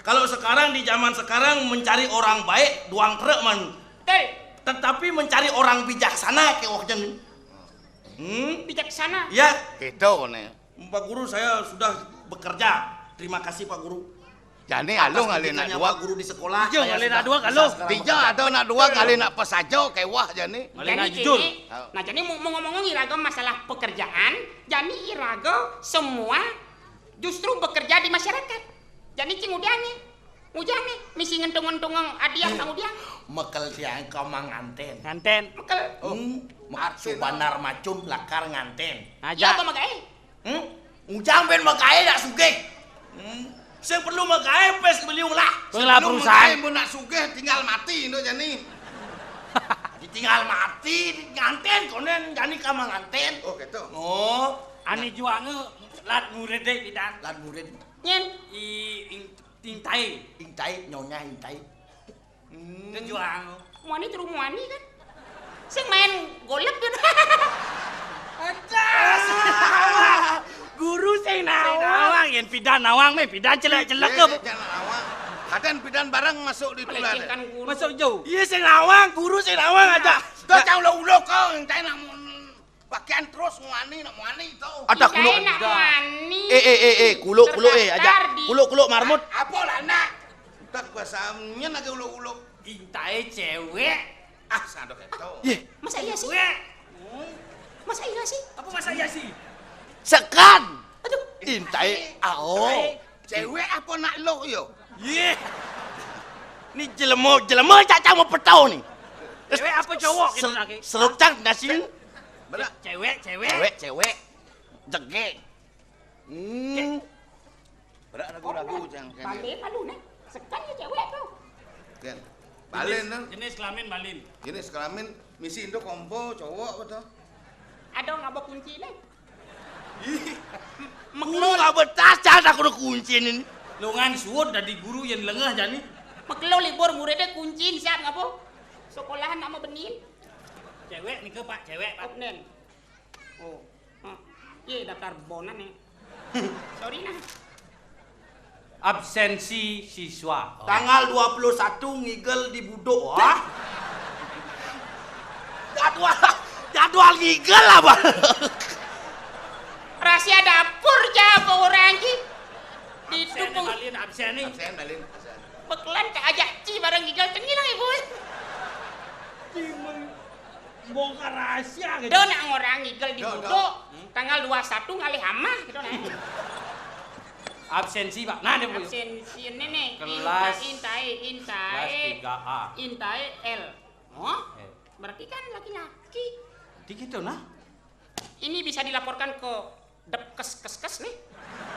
Kalau sekarang, di zaman sekarang, mencari orang baik duang truk, man. Betul. Tetapi mencari orang bijaksana kayak wah jen. Hmm? Bijaksana. Ya. Gitu nih. Pak Guru, saya sudah bekerja. Terima kasih, Pak Guru. Jani aluh ngalih nak dua. Pak Guru di sekolah. Jujur, ngalih nak dua kalau. Dija ada nak dua ngalih nak pesaja kewah jani. Ngalih nak jujur. Nah, jani mau ngomong iraga masalah pekerjaan, jani iraga semua justru bekerja di masyarakat. Jani cing udiang nih. Udiang nih, misi ngentung-ngentung adiang kang udiang. Mekel tiang ka manganten. Nganten. Mekel. Hmm, Mat Subanar Macun lakar nganten. Iya, apa magaé? Hmm? Ujang ben magaé nak sugih. Hmm? Sing perlu magaé pes beliung lah. Beliung perusahaan. Magaé ben nak sugih tinggal mati ndo jani. Ditinggal mati, nganten konen jani ka manganten. Oh, gitu. Oh. Ani juangé lat murid deh, Bidan. Lat murid. Nyen. I, ing, intai. Intai, nyonya intai. Hmm. Kejuang. Muani turu muani kan? Sing main golep gitu. Acah. Guru sing nawang. Sing nawang, yang pidan nawang, meh pidan celek-celek ke. Eh, jangan nawang. Kadang pidan bareng masuk di tular. Melecehkan guru. Masuk jauh. Iya, sing nawang, guru sing nawang aja. Dah jauh lo ulo kau, yang cai nak mau. Pakaian terus muani, nak muani itu. Ada kulo. Nak muani. Eh, eh, eh, eh, kulo, kulo, eh, aja. Kulo, kulo, marmut. Apa lah, nak? Tak bahasanya lagi ulo-ulo. Intai cewek. Ah, sadok itu. Ye. Masa iya sih? Cewek. Masa iya sih? Apa masa iya sih? Sekan. Aduh. Intai, ao. Cewek apa nak lo yo? Ye. Ni jelema, jelema cak cak mau petau ni. Cewek apa cowok gitu lagi? Serut cang nasi. Mana? Cewek, cewek. Cewek, cewek. Jegek. Hmm. Berak ragu-ragu cang. Balen malu nih. Sekan ya cewek tuh. Kan. Balen, jenis kelamin balen. Jenis kelamin misi induk kompo cowok apa tuh? Ada ngaba kunci nih. Ih, guru nggak betah, cah, aku udah kunci ini. Longan suud dadi guru yang lengah jani. Mekelo libur muridnya kuncin siap ngapa? Sekolahan nama benin. Cewek nih ke Pak, cewek Pak. Nen. Oh. Iya daftar bonan nih. Sorry nah. Absensi siswa. Tanggal dua puluh satu ngigel di buduk. Wah. Jadwal, jadwal ngigel apa? Rahasia dapur ja apa orang ki? Di absen dukung. Balin, absen nih. Absen, balin. Bekelan ke ajak ci bareng ngigel cengil lagi, Bos. Bongkar rahasia gitu. Dah nak ngorang ngigel di buduk. Tanggal dua satu ngalih amah gitu nah. Absensi, Pak. Nah, dia punya. Absensi ini nih. Kelas, intai, intai, kelas tiga A. Intai L. Oh? L. Berarti kan laki-laki. Dikit tuh, nah. Ini bisa dilaporkan ke Depkes, kes, kes nih.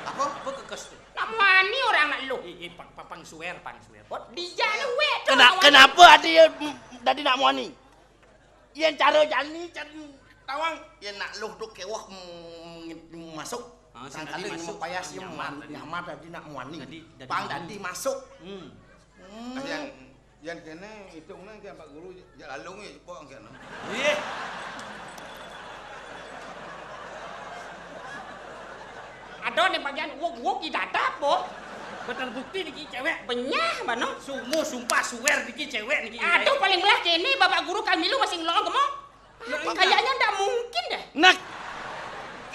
Apa? Apa kekes tuh? Nak muani orang nak lu. Eh, eh, pang, pang, pang suwer, pang suwer. Oh, dijak lu, weh, tuh, Kena-, nak muani. Kenapa ada ya, mm, tadi nak muani? Yang cara jani, cara tawang. Ya nak lu tuh kewah, mm, mm, masuk. Ah, sangkali masuk, payas ah, ya nyamar muan-, tadi. Nyamar tadi nak muani. Tadi, tadi Pang muani. Tadi masuk. Hmm. Hmm. Yang, yang kene hitungnya kayak Pak Guru, ya lalu ya, kok enggak, no? Iya. Ada nih bagian wuk-wuk di dada, po. Betul bukti niki cewek. Benyah, mano? Sumu, sumpah, suwer niki cewek niki. Aduh, paling belah kene, Bapak Guru kami lu masih ngelong, kemo? Apa? Kayaknya ndak mungkin deh. Nah,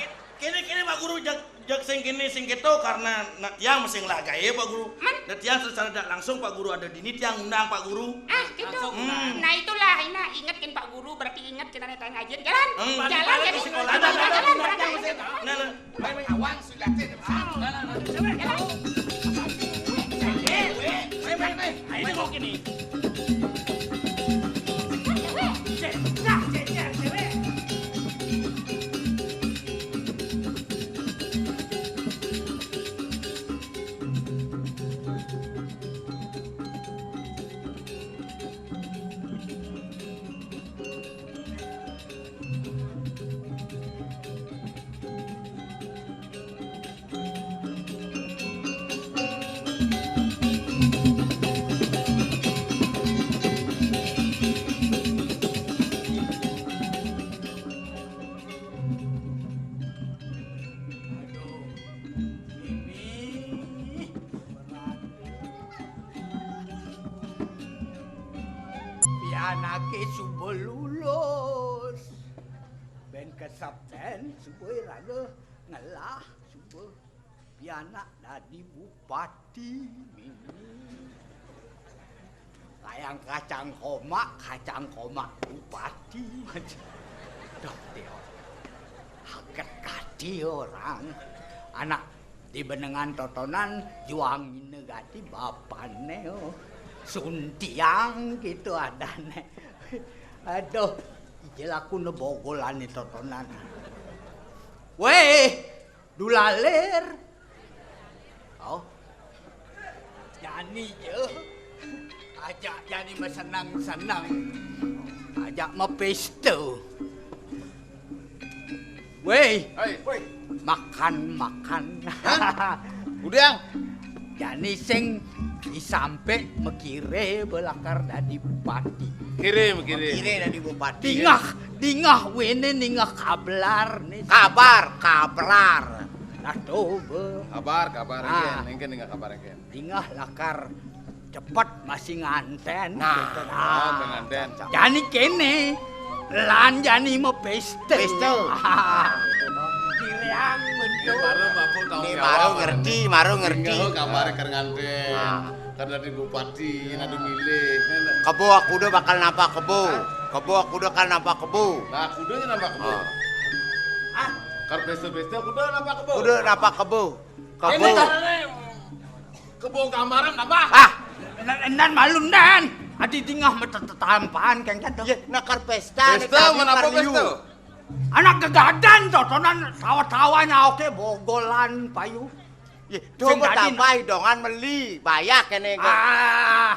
ke-, kene, kene, Pak Guru, jak, jak sing kene, sing keto, karena nak tiang masih ngelah gawe, Pak Guru. Man? Dan tiang secara tidak langsung, Pak Guru ada di ini, tiang undang, Pak Guru. Ah, gitu. Langsung Hmm. Nah, itulah, Ina ingatkan Pak Guru, berarti ingat kita nih tayang aja. Jalan, Hmm. Jalan, Jalan, jadi sekolah. Jalan, Jalan, Jalan, Jalan, Jalan. Jalan. Nah, nah. Awang sudah tidak. Jalan. Ayo, mau gini. Pianake suba lulus. Ben kesepten suba iraga ngelah suba pianak dadi bupati mini. Kayang kacang komak, kacang komak bupati. Duh, dia. Aget kati orang. Anak di benengan totonan juangine gati bapane, oh. Suntiang gitu adane. Aduh, ijil aku ne bogolane totonan. Weh, dulalir. Oh. Jani je. Ajak jani masenang-senang. Ajak mapesta. Weh. Hai, weh. Makan, makan. Hah? Udah. Jani sing disampe mekire belakar dadi bupati. Kire, mekire. Mekire dadi bupati. Dingah, dingah wene ningah kablar nih. Kabar, kablar. Nah, tuh, be. Kabar, kabar, Ah. Engken, engken, engken, kabar, engken. Dingah lakar cepet masih nganten. Nah. Gitu. Oh, penganten. Jani kene. Lan jani mapesta. Pesta. Kiriang betul. Ini baru mampu tanggung Ini jawab. Baru ngerti, baru ngerti. Tinggal kabar ker nganten. Ah. Kan dari bupati, ada milih. Kebo aku udah bakal nampak kebo. Hah? Kebo aku udah bakal nampak kebo. Nah, kudanya nampak kebo. Ah. Ah, kar pesta-pesta kuda nampak kebo. Udah nampak kebo. Kebo. Ini caranya kebo gambaran apa? Ah, nan, nan malu nan. Adi dingah metetetampaan kengken tuh. Ye, nakar pesta, pesta mana apa pesta? Anak gegadan totonan tawa-tawa nyauke bogolan payu. Ye, coba tambahi dongan meli, bayar kene. Ah.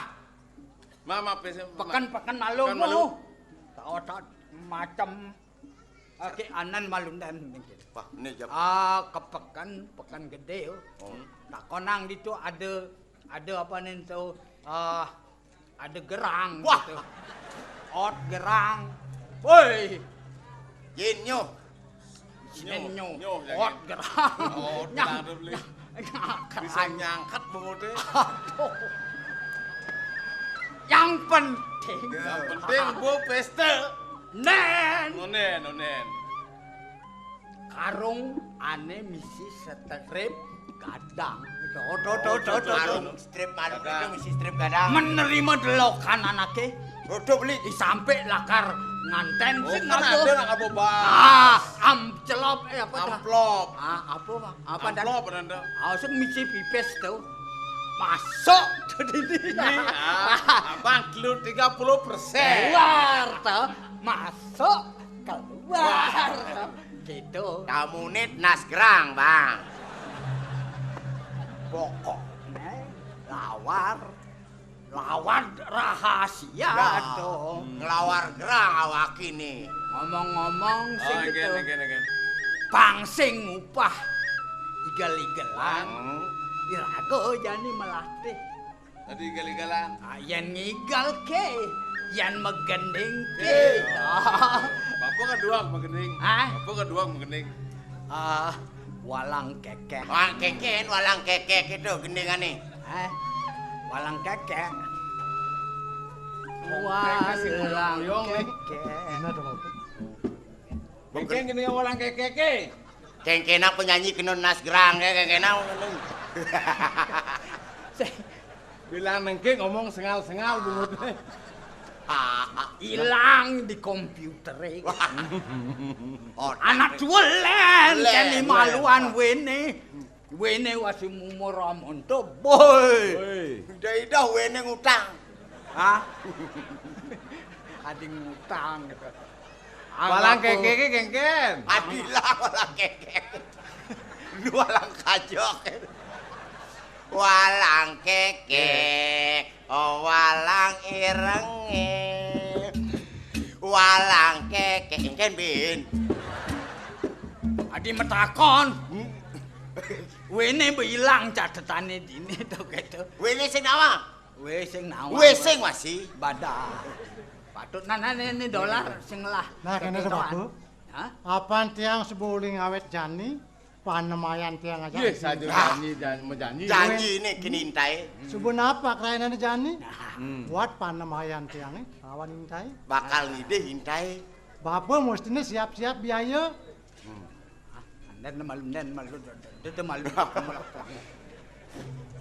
Mama pesta. Peken-peken malu. Peken malu. Tawa-tawa macam Oke, anan malundan mungkin. Wah, ini jam. Ah, ke peken, peken gede yo. Oh. Takonang ditu ada, ada apa nih tuh? Ah, ada gerang. Wah. Gitu. Ot gerang. Woi. Yin nyo. Yin nyo. Nyo, nyo, ot gerang. Oh, gerang tuh beli. Bisa nyangkat bengode. Aduh. Yang penting. Yang penting bu pesta. Nen. Nonen, nonen. Karung ane misi strip gadang. Dodo, dodo, dodo. Karung strip malu itu misi strip gadang. Menerima delokan anake. Dodo beli. Disampe lakar nganten. Oh, sing kan ngabo. Ada nak ngabo bas. Ah, amcelop, eh, apa dah? Amplop. Ah, apa, Bang? Apa dah? Amplop, ada. Ah, sing misi pipis tuh. Masuk tuh di sini. Ini, ah, abang, keluar tiga puluh persen. Keluar tuh. Masuk. Keluar. Wah, gitu. Tamuné Nas Gerang, Bang. Pokokné lawar, lawar rahasia dong. Nglawar gerang awak ini. Ngomong-ngomong sing Oh, gitu. Again, again, again. Pang sing ngupah igel-igelan. Hmm. Iraga jani melatih. Tadi igel-igelan. Ah, yén ngigel ké, yén megending ké. Ké. Ah. Bapa kaduang megending. Ah? Bapa kaduang megending. Ah, walang kékék. Walang kékék, walang kékék itu gendingané. Ah, walang kékék. Walang kékék. Kéngkén gini walang kékék. Kéngkéna penyanyi kena Nas Gerang, kéngkéna. Bilang nengké ngomong sengal-sengal bungut. Hilang di komputer. Oh, anak tulen, kén maluan wéné. Wéné wasi mumur amonto, boy. Woi. Ida-ida wéné ngutang. Hah? Adi ngutang. Walang kékék kéngkén. Adilah walang kékék. Lu walang kajok. Walang kékék, oh walang irengé. Walang kékék, kéngkén, Bin. Adi metakon. Hmm. Wéné mbok ilang catetané dini to kéto. Wéné sing nawang. Wé sing nawang. Wé sing wasi. Badah. Patut nanané ini dolar sing lah. Nah, kéné to, Bapak. Hah? Apan tiang sebuling awét jani, panemayan tiang aja. Yé, saja jani, jan-, janji. Janji ini kini intai. Suba napa krayané jani? Nah. Hmm. Buat panemayan tiangé, lawan intai. Bakal ngidih intai. Bapak mestiné siap-siap biaya. Hmm. Ah, nden malu, nden malu, nden malu.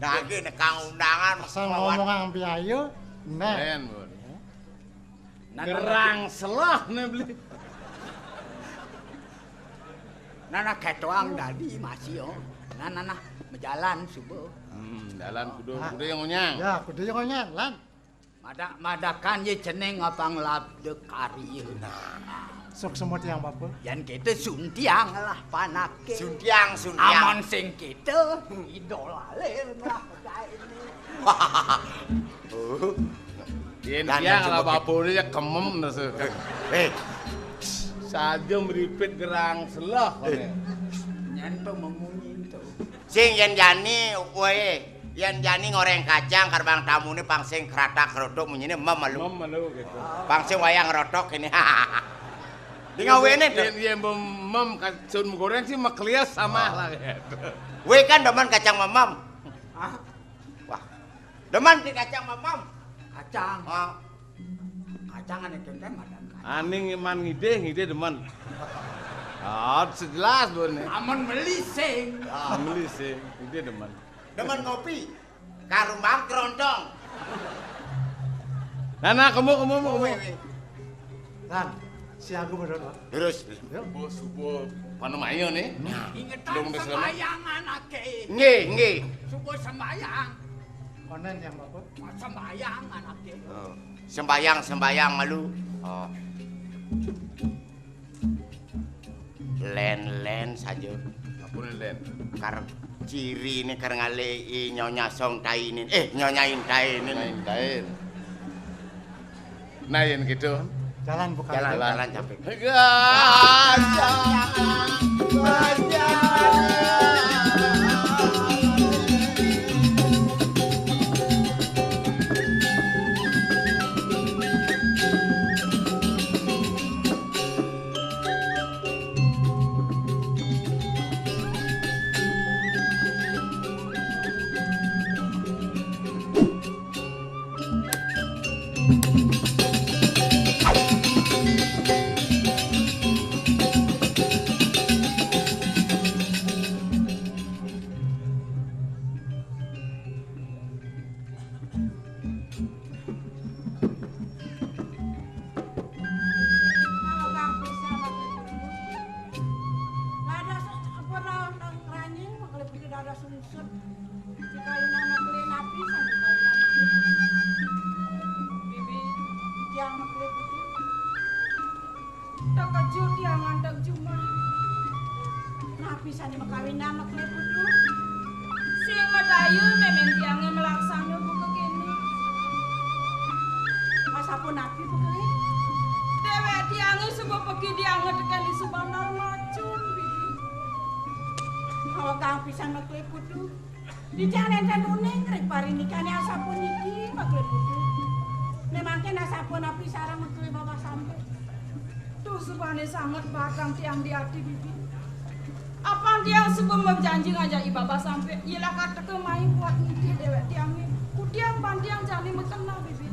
Lagi nekang undangan. Asal ngomong biaya, nen. Nen, Bun. Nah, nah, gerang nah. Selah né beli. Nah, nah, kétoang dadi masih, oh. Nah, nah, nah, majalan suba. Hmm, jalan kudu, nah. Kudu yang onyang. Ya, kudu yang onyang, lan. Madak-madakan yé cening apang labda karya. Nah, suksma tiang, Bapak. Yén kéto suntiang lah panaké. Suntiang, suntiang. Amun sing kéto, idolané lah gaéné. Oh. Yén tiang lah bapané ya kemem nasi. Eh. Saja mripit gerang selah. Eh. Nyén to memunyi to. Sing yén jani, woi, yén jani ngoréng kacang karbang tamuné pang sing kratak-krotok munyiné mem malu. Mem malu gitu. Pang sing wayah ngrotok ini. Di ngawéné to. Yén, yén mem, mem kacun goréng sih maklias sama lah gitu. Wé kan demen kacang mamam. Hah? Wah. Demen di kacang mamam. Kacang. Ah. Kacang ané kéngkén madan kacang. Ané man ngidih, ngidih demen. Ah, sejelas dua né. Amun melising. Ah, melising, ngidih demen. Demen ngopi. Karumbang kerontong. Nah, nah, kemu, kemu, kemu. Wé, wé. Lan, siaga bener, Pak. Terus. Yuk. Subuh, subuh. Panemayan né. Nah. Ingetan sembahyang anaké. Nggih, nggih. Subuh sembahyang. Onen yang Bapak. Sembahyang anaké. Oh. Sembahyang, sembahyang malu. Oh. Lén-lén saja. Ampun, lén. Kar ciri ini kar ngalih Nyonya Song Tainin. Eh, Nyonya Intainin. Nyonya Intain. Nah, yén gitu. Jalan bukan. Jalan, jalan, jalan capek. Gajah, gajah. Napi, Mekli? Déwék tiangé suba pakidianga tekén I Subandar Macun, Bibi. Awegang pisan, Mekli Putu. Dija nénten uning ring parinikané asapuniki, Mekli Putu. Né mangkin asapunapi sareng Mekli Babah Sampik? Duh, subané sanget batang tiang di ati, Bibi. Apan tiang suba majanji ngajak I Babah Sampik, yén lakar teka mai buat nitih déwék tiangé, kudiang ban tiang jani makeneh, Bibi.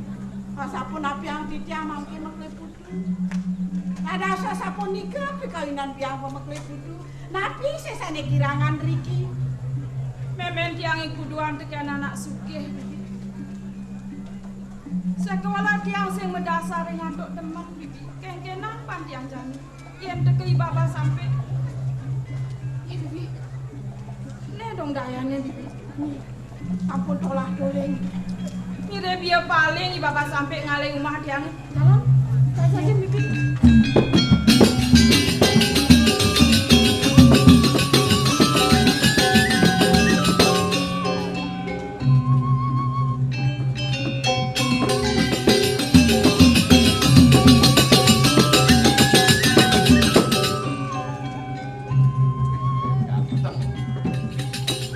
Asapunapiang titiang mangkin, Mekli Putu? Dados asapunika pikawinan biang, Mekli Putu. Napi sing sané kirangan riki? Mémén tiangé kuduan tekén anak sugih, Bibi. Sakéwala tiang sing madasar ring antuk demen, Bibi. Kénkénang pan tiang jani. Yén teka I Babah Sampik. Ih, Bibi. Né dong dayané, Bibi. Ampun tolah-toling. Ngiring ia paling I Babah Sampik ngalih umah tiangé. Jalan. Jalan, Bibi.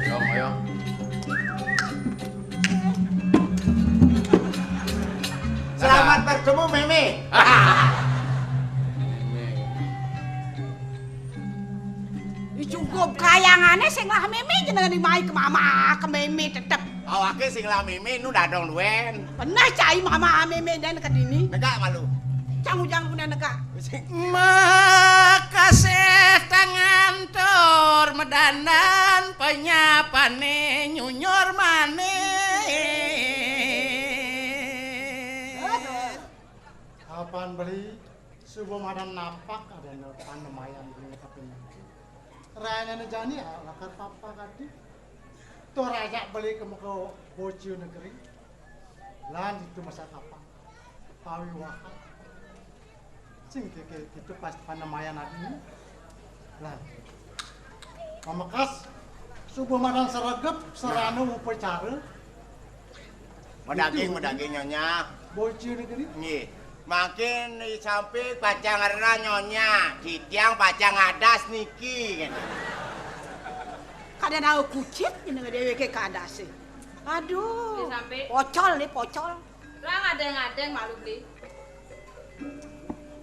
Ayo, ayo. Selamat bertemu, Mémé. Mémé. Ih, cukup kayangané sing lah mémé jenengan mai ke mama, ke mémé tetep. Awaké sing lah mémé nu dadong duén. Pernah cai mama mémé dén ke dini? Negak malu. Cang ujang punah negak. Sing makasih tangan tur medandan penyapané nyunyur manis. Apan beli suba madan napak ada panembayan beli kaping. Rayane jani lakar papa kadi. Tur ajak beli ke muka Bocio negeri. Lan ditu masa kapan. Pawiwahan. Sing keke kitu pas panembayan adine. Lan. Pamekas suba madan sregep sarana upacara. Madaging, madaging, Nyonya. Bocio negeri. Nggih. Mangkin I Sampik pacang ngrereh Nyonya, titiang pacang ngadas niki, kéné. Kada nau kucit, nyeneng déwéké kadasé. Aduh. I Sampik. Pocol nih, pocol. Lah ngadeng-ngadeng malu beli.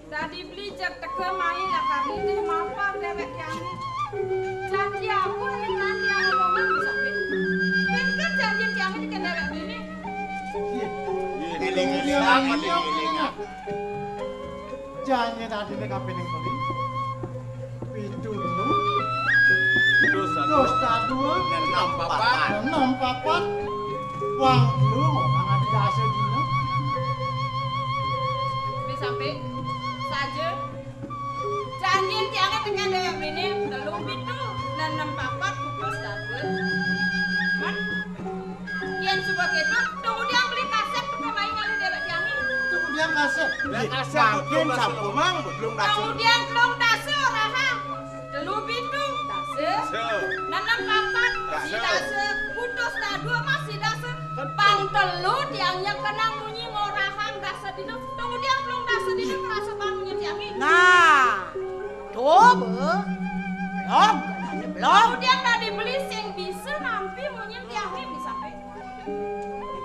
Dadi beli jeg teka mai lakar nitih mapan déwék tiangé. Janji apa ning tiang omongan I Sampik? Kan, kan janji tiangé dikén déwék beliné. Éling-éling, éling-éling. Janji tadi ning kapining beli. Pitu telu. Terus satu. Terus dua. Enam papat. Enam papat. Wang telu, wang adi dasa dina. Wis sampai saja. Janjin tiangé tekén déwék beliné, telu pitu, enam papat, putus dua. Man, yén suba kéto, tunggu tiang beli kasép teka mai ngalih déwék tiangé. Tunggu tiang kasép. Lah kasép mangkin sampun mang, belum kasép. Tunggu tiang telung dasa orahang. Telu pitu, dasa. Dasa. Enam papat, dasa. Dasa. Putus dua, masih dasa. Pang telu tiang nyekenang munyi ngorahang dasa dina. Tunggu tiang telung dasa dina ngrasa pang munyi tiangé. Nah, to, Bé. Belum, belum. Tunggu tiang dadi beli sing bisa nampi munyi tiangé bisa, Bé.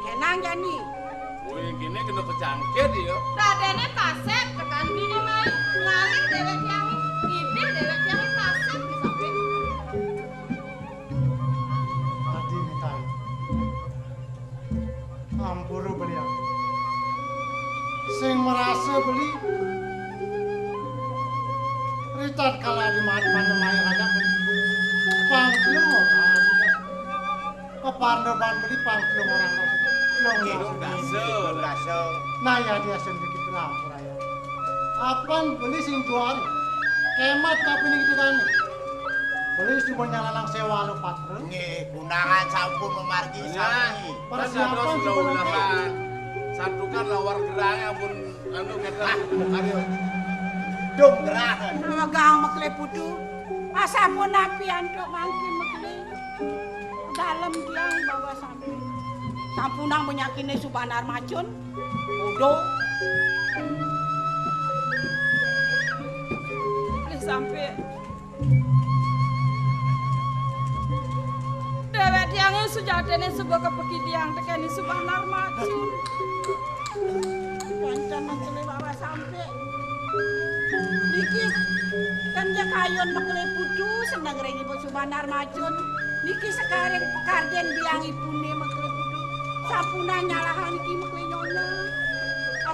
Kenang jani. Wih, kéné kena kejangkit ya. Dadéné kasép tekan bini mai ngalih déwék tiangé. Idih déwék tiangé kasép bisa, Bé. Adi mitai. Ampura belian. Sing marasa beli. Ritat kala di mat mana mai radak beli. Pang telung orang. Kepandeban beli pang telung orang. Telung dasa. Telung dasa. Nah, ya dia sendiri kita ampura ya. Apan beli sing juari. Kemat tapi ning kita dane. Beli cuma nyalalang sewa lo patra. Nggih, undangan sampun memargi sami. Persiapan sampun lengkap. Santukan lawar gerang ampun anu kata ayo. Dong gerang. Megang mekle putu. Asampun napi antuk mangkin mekle. Dalem tiang bawa sampe. Sampunang menyakine Subanar Macun. Udo. Nggih sampe. Dewek tiange sujatine suba kapekidiang tekeni Subandar Macun. Pancen mencele Bapak sampe. Niki kan jek kayun mekele putu seneng ring Ibu Subandar Macun. Niki sekareng pekarden biang ipune mekele putu. Sampuna nyalahan iki mekele nyonya.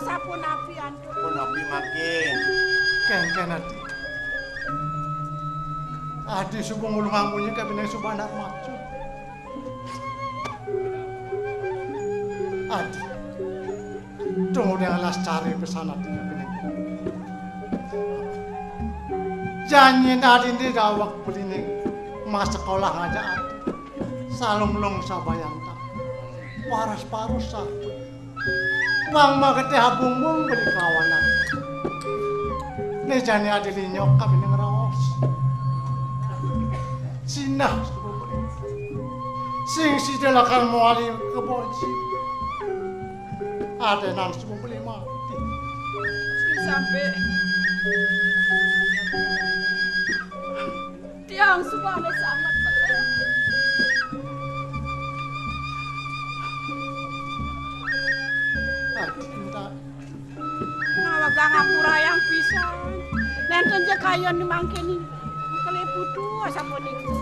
Asampun api antun. Pun api makin. Ken, ken, Adi. Adi suba ngulungang munyi ka bine Subandar Macun. Adi. Dong udah alas cari pesan Adi ka bine. Janjin Adi ni daweg beline mas sekolah ngajak Adi. Salunglung sabayanta. Paras-parusan. Pang magetih abungbung beli kawanan. Ne jani adi linyok kami ne ngraos. Sinah suba beli. Sing sida lakar mawali ka boji. Adenan suba beli mati. Sing sampe. Tiang subane sanget pelih. Adi, Ndak. Nawegang ampurayang pisan. Nenten ja kayun mangkene. Keleputu asapunika.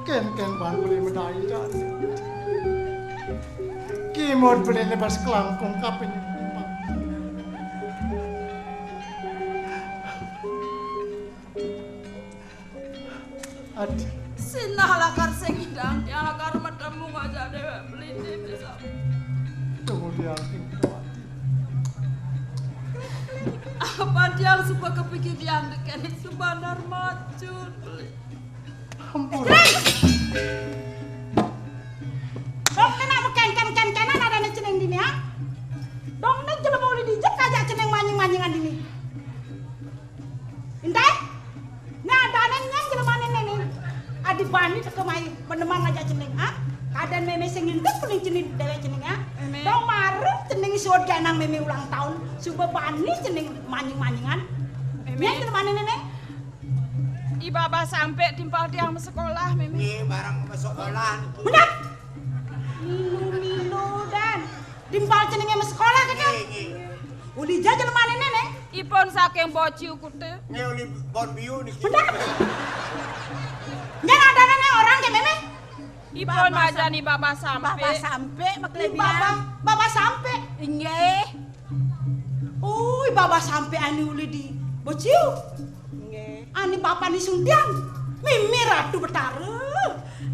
Ken-ken ban beli medai, Adi. Kimud beli lebas kelangkung kaping lima. Adi. Sinah lakar sing idang, tiang lakar matemu ngajak dewek beli desa. Kemudian itu, Adi. Apa tiang suba kepikir tiang tekene Subandar Macun. Ampun. Dong ne nak mekengken-kenkenan adane cening dini, ha? Dong ne jelema uli dija kajak cening manying-manyingan dini. Intai? Nah, adane nyang jelemane ne ne. Adi bani teka mai menemang aja cening, ha? Kaden meme sing ngintip kuning cening dewek cening, ha? Meme. Dong mara cening suud ganang meme ulang tahun, suba bani cening manying-manyingan. Meme. Nyang jelemane ne ne. I babah sampe timpal tiang masekolah, meme. Nggih, bareng masekolah niki. Bener. Milu-milu dan timpal ceninge masekolah kene. Nggih, nggih. Uli ja jelemane ne ne. Ipun saking Bociu Kute. Nggih, uli bon biu niki. Bener. Nyang adane ne orang ke meme. Ipun majani babah sampe. Babah sampe, maklebihan. Babah, babah sampe. Inggih. Ui, babah sampe ane uli di Bociu. Nggih. Ane bapane Suntiang. Mimi Ratu Betara.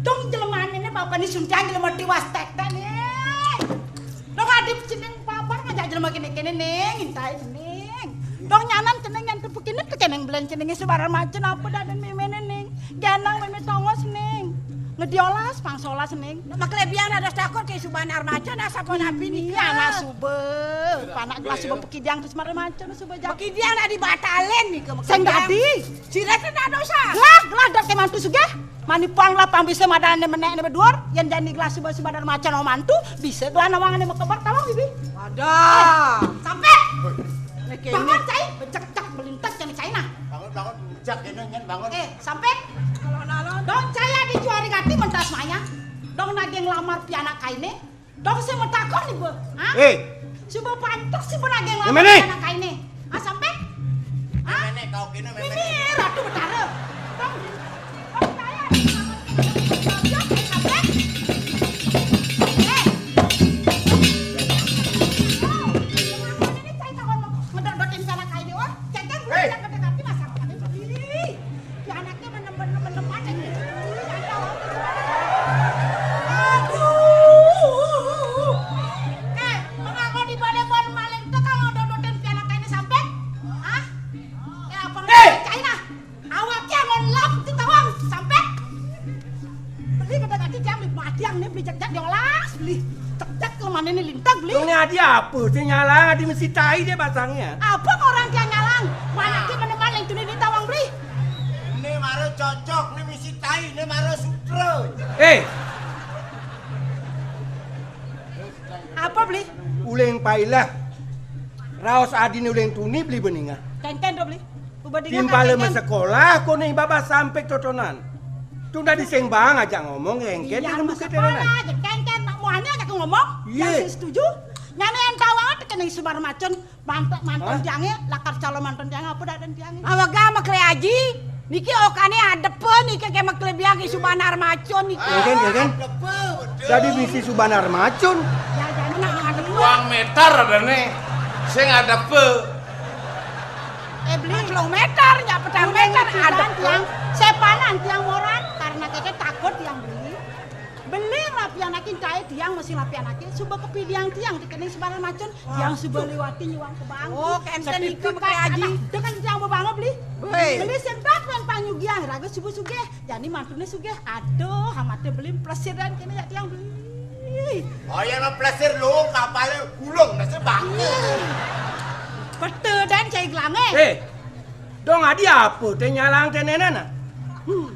Dong jelemane ne bapane Suntiang jelema tiwas tektek ne. Dong adi cening babah ngajak jelema kene-kene, Ning, intai cening. Dong nyanan cening yang tepuk kene tekeneng belen cenenge Subandar Macun apa daden memene, Ning. Ganang meme tongos, Ning. Ngediolas, pang solas, Ning. Maklebihan ada takut ke Subandar Macun, nah, sapunapi nika. Anak suba, panak gelah suba pekidiang terus Subandar Macun, suba jak. Pekidiang dah dibatalin nika, sing dadi. Sira teh dah dosa. Lah, lah, dak ke mantu sugih. Mani pang lah pang bisa madane menekne beduur, yen jani gelah suba Subandar Macun mantu, bisa gelah nawangane makeber tawang, Bibi. Wadah. Eh, sampe. Niki bangun, cai, becek-cek, belintek, jani cai nah. Bangun, bangun, bujak kene, nyen, bangun. Eh, sampe. Alon-alon. Dong cai adi juari gati mentas maya. Dong naging lamar pianak kaine. Dong sing matakon iba, ha? Eh. Suba pantes iba naging lamar pianak kaine. Ha, sampe? Ha? Mene kau kene, mene. Mimi Ratu Betara. Dong, dong cai adi lamar pianak kaine, sampe? Eh. Oh, ini cai takon ngedot-dotin pianak kaine, oh. Cai kan bujak gede gati masak. Ih. Ki anake menem-menem, menem aja gitu. Aduh. Eh, mengapa di bale bon maling tuh kalau dodotin pianak ini sampe? Hah? Eh, apa ngerti China? Awake angon lap ti tawang sampe. Beli gede gati tiang beli matiang nih, beli jejak diolas, beli jejak ke mana nih lintag, beli. Dong, ini adi apa? Dia nyalang, adi mesti tai dia batangnya. Apa orang dia nyalang? Mana dia meneman yang tuni di tawang, beli? Ini mara cocok, ini mesti tai, ini mara sutra. Eh. Apa, Beli? Uling pailah. Raos adine uling tuni, Beli, beningah. Kenken to, Beli. Ubah dingin. Timpale kenken. Masekolah, kone babas sampe totonan. Tunda diseng bang ajak ngomong, engken. Iya, dengan bukit masekolah tenan. Aja. Kenken, nak muane ajak ngomong. Iya. Yang sing setuju. Nyane yang tahu awak tekan yang Sumar Macun. Mantan, mantan tiange, lakar calon mantan tiange, apa dak den tiange? Awak ga makle aji. Niki okane adepe niki ke makle biang ke Subanar Macun niki. Iya kan, iya kan? Adepe, betul. Jadi misi Subanar Macun. Ya, jadi nak adepe. Uang meter ada nih. Sing adepe. Eh, Beli. Telung meter, nyak petang meter, adepe. Tiang, sepanan tiang moran, karena keke takut tiang Beli. Beli ngelapianake, entahe tiang masih ngelapianake, suba kepidiang tiang, dikene Sumar Macun, tiang suba liwati nyuang ke bangku. Oh, kenten. Sepitu iku kan mekre aji. Anak, dengan tiang bebanget, Beli. Woi. Beli sing bak wen panyugiang, raga suba sugih. Jani mantune sugih. Aduh, amate Beli plesiran kene ya tiang Beli. Oh, ya no plesir lo, kapale gulung, nasi bangku. Betul dan cai gelange. Eh, dong adi apa te nyalang tenenana? Hmm.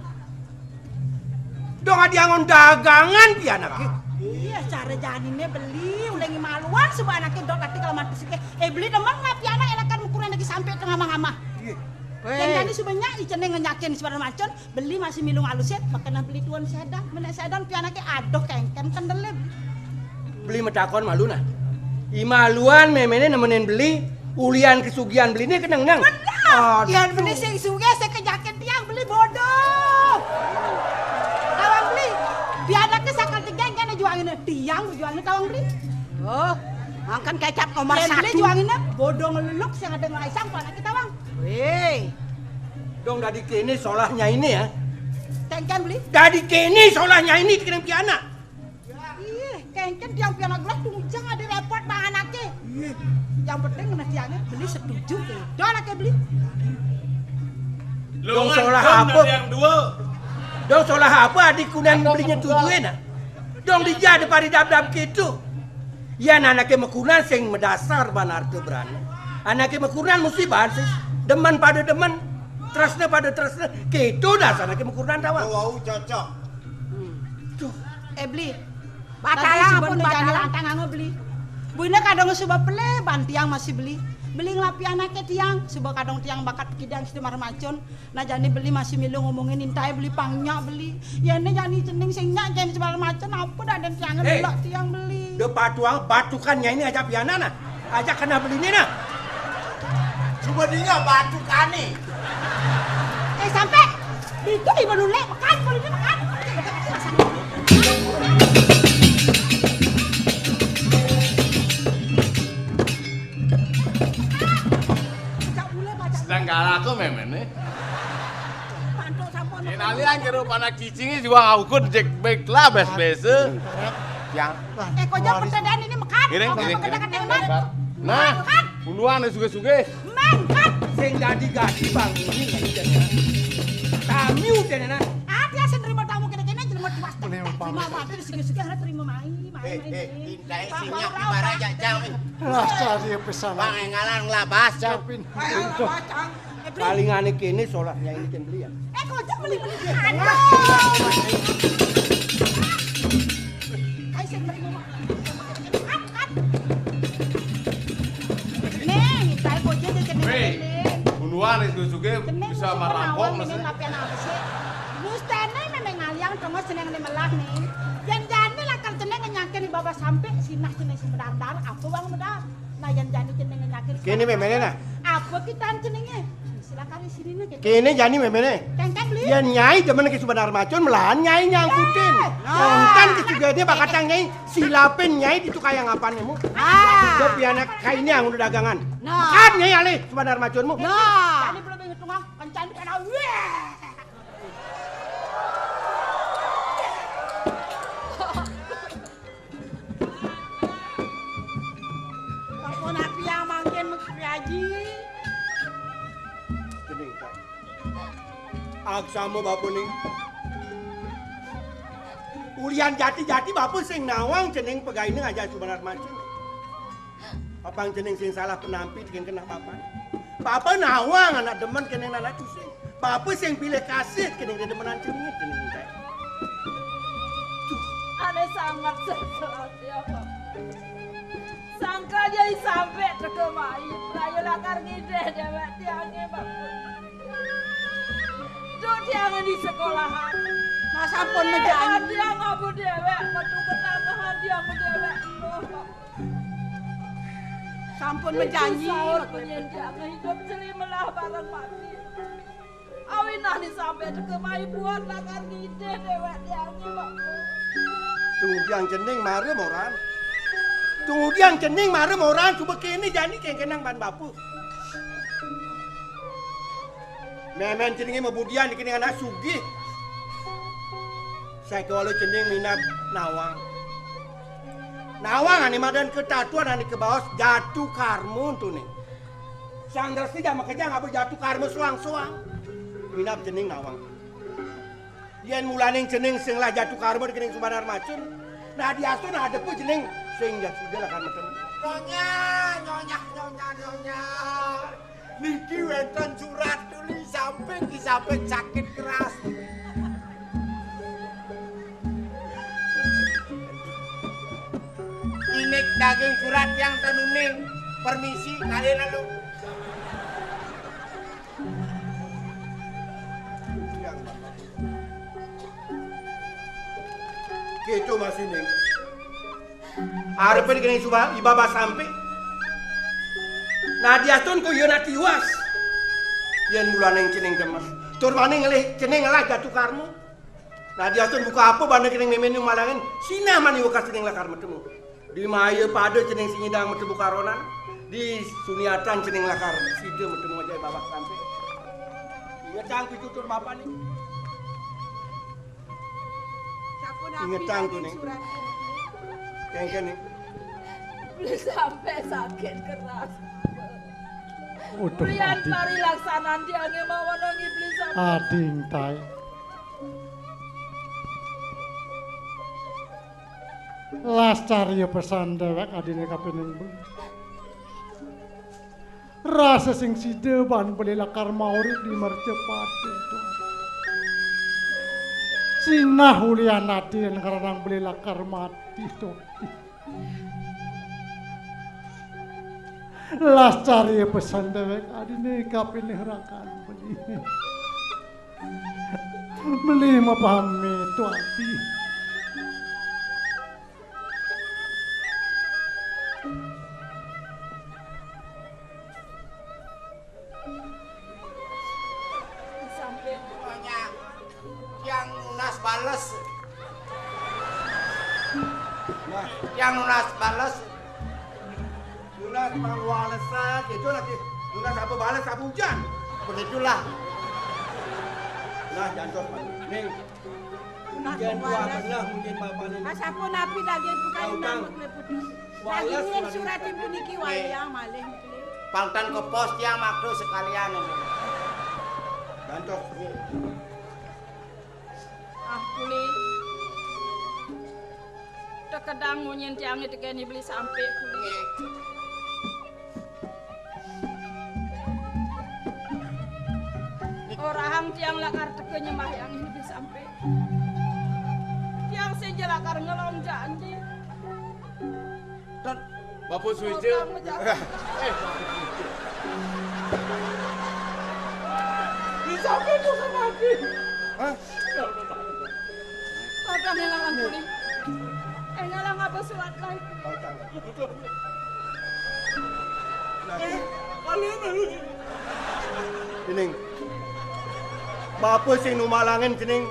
Dong adi angon dagangan pianake. Iya, cara janine Beli, ulengi maluan suba anake dok ati kalau mati sike. Eh, Beli demen nggak pianak elakan ukuran lagi sampai tengah mama. Iya. Weh. Yang jani suba nyak, icene ngenyakin Sumar Macun, Beli masih milu ngalusin, makana Beli tuan sedan, menek sedan pianake aduh kengken kendele. Beli metakon malu nah. Imaluan memene nemenin Beli, ulian kesugihan Beli ni keneng nang. Benar. Aduh. Yang Beli sing sugih, sing kejakin tiang Beli bodoh. Tawang Beli, biar anaknya sakal tiga kan juangin tiang, juangin tawang Beli. Oh, makan kecap nomor satu. Beli juangin bodoh ngeluluk, sing ada ngelaisang, kok anaknya tawang. Weh. Dong, dadi kene solahnya ini ya. Kengken Beli. Dadi kene solahnya ini dikenang pianak. Ih, kengken tiang pianak gelas tujang ada repot bang anake. Iya. Yang penting kena tiangnya Beli setuju ke. Dong anake Beli. Dong solah apa? Yang dua. Dong solah apa adik kunan Belinya tujuin ah? Dong dija ada pari dab-dab gitu. Yan anake mekunan sing medasar ban arte berane. Anake mekunan mesti bansis. Demen pada demen, tresne pada tresne. Gitu dasar anake mekunan tawang. Wau cocok. Tuh. Eh, Beli. Batalang apa batalang? Antang anga Beli. Buine kadang suba pele ban tiang masih Beli. Beli ngelapi anake tiang, suba kadang tiang bakat pekidang Sumar Macun. Nah, jani Beli masih milu ngomongin intai Beli pangnya Beli. Ya ne jani cening sing nyak jen Sumar Macun apa dak den tiang ngelak tiang Beli. De patuang batukan nyai ini aja piana nah. Aja kena Beli ni nah. Coba dia batukane. Eh, sampai. Itu di belulek makan, Beli ni makan. Sedang galak aku memene. Pantuk sampun. Kenali anjir panak cicingnya juga aku jek baik lah bes-bes. Ya. Eh, kok jam pertandaan ini makan? Giring, giring, giring. Nah, puluhan suge-suge. Mangkat. Sing dadi-dadi bang ini. Tamu tenena. Ada sing nerima tamu kene-kene jelema tiwas. Terima mati suge-suge terima mai, mai, mai. Kae sinyak di baraja jam. Lah, cari pesan. Bang, engalan ngelabas jam. Siapin. Palingane kene solah nyai ini ken Beli ya. Eh, kocak Beli, Beli. Aduh. Kae sing Beli ngomong. Kat, kat. Nih, saya kocak dia kena kene. Bunuhan itu suge bisa merampok mesti. Lapian apa sih? Gustene memang ngaliang tengok seneng ni melah ni. Yen jane lakar jeneng nyakin di bawah sampe sinah jeneng si medar-dar, apa bang medar? Nah, yen jani jenenge nyakit. Kene memene nah. Apa kita jenenge? Silakan di sini nih. Kene jani memene. Kengken Beli. Yen nyai demen ke Sumbanar Macun, melahan nyai nyangkutin. Nah. Kontan ke juga dia bakatang nyai, silapin nyai di tukayang apane mu. Ah. Sebab dia anak kainnya yang udah dagangan. Nah. Kan nyai alih Sumbanar Macunmu. Nah. Jani belum inget tengah, kencang di kanan. Weh. Sampun api yang mangkin mesti aji. Cening, Pak. Aksama bapa ning. Ulian jati-jati bapa sing nawang cening pegaine aja Sumbanar Macun. Apang cening sing salah penampi tekan kena bapa. Bapa nawang anak demen kene anak tusing. Bapa sing pilih kasih kene demenan cening cening. Ane sangat sesuatu apa? Mai, raya lakar ngidih déwék tiangé, Mbak. Duh, tiangé di sekolahan. Nah, sampun majanji. Tiang abu déwék, metu ketangkahan tiang déwék. Duh, Mbak. Sampun majanji, saut Mbak. Nyén tiangé idup jeli melah bareng mati. Awinah né sampé teka mai buat lakar ngidih déwék tiangé, Mbak. Tumudian cening mara moran. Tumudian cening mara moran, suba kéné jani kéngkénang ban bapa. Mémén ceningé mabudian, kéné anak sugih. Sakéwala cening minab nawang. Nawang ané madan katatuan ané kabaos jatu karma tuné. Sang Dresti jak makejang aba jatu karma soang-soang. Minab cening nawang. Yén mulaning cening sing lah jatu karma di kening Subanar Macun, nah diastun adepa cening sing jatu sida lakar metemu. Nyonya, nyonya, nyonya, nyonya. Niki wénten surat tuli samping, disamping sakit keras. Inik daging surat yang tenuning. Permisi, kalian lalu. Kéto masih ning. Arepé dikene suba ibaba sampe. Nah, diastun ko iya nak tiwas. Yén mulaning cening demes. Tur mani ngelih cening ngelah jatu karma. Nah, diastun buka apa banda kening mémén malangin, sinah mani wekas cening lakar metemu. Di maya pada cening sing nyidang metemu karonan, di suniatan cening lakar sida metemu aja babak sampe. Ingetang pitutur bapané. Ingetang tuh, Ning. Kengken, Ning. Beli sampe sakit keras. Waduh, Rian Adi. Pari laksanan tiangé mawon nang iblis sampe. Ading tae. Las carya pesan dewek adine kapining bengi. Rasa sing sida ban beli lakar maurip di mercepati to. Sinah ulian adin karanang beli lakar mati to. Las carya pesan dewek adine kapining rakan beli. Beli mapamit to adi. Sampai banyak yang nunas bales. Nah, yang nunas bales. Nunas pangwalesan, itu lagi nunas apa bales, apa hujan. Begitulah. Nah, jantos, Pak. Ning, nunas pangwales. Belah mungkin Bapak ning. Mas, apa napi daging bukan nambah keleputan. Wales, daging yang surat ibu niki wayang malih. Pangtan ke pos tiang makdo sekalian. Jantos. Ah, kuli. Tekedang munyin tiangé tekén iblis sampe kuli. Orahang tiang lakar teka nyembah yang iblis sampe. Tiang sing ja lakar ngelong janji. Dan Bapak Suwija. Eh. Di samping tuh sama aku. Hah? Padahal ngalang kuning. Eh, ngalang apa surat lain? Eh, kalian lalu. Ining. Bapa sing numalangin cening.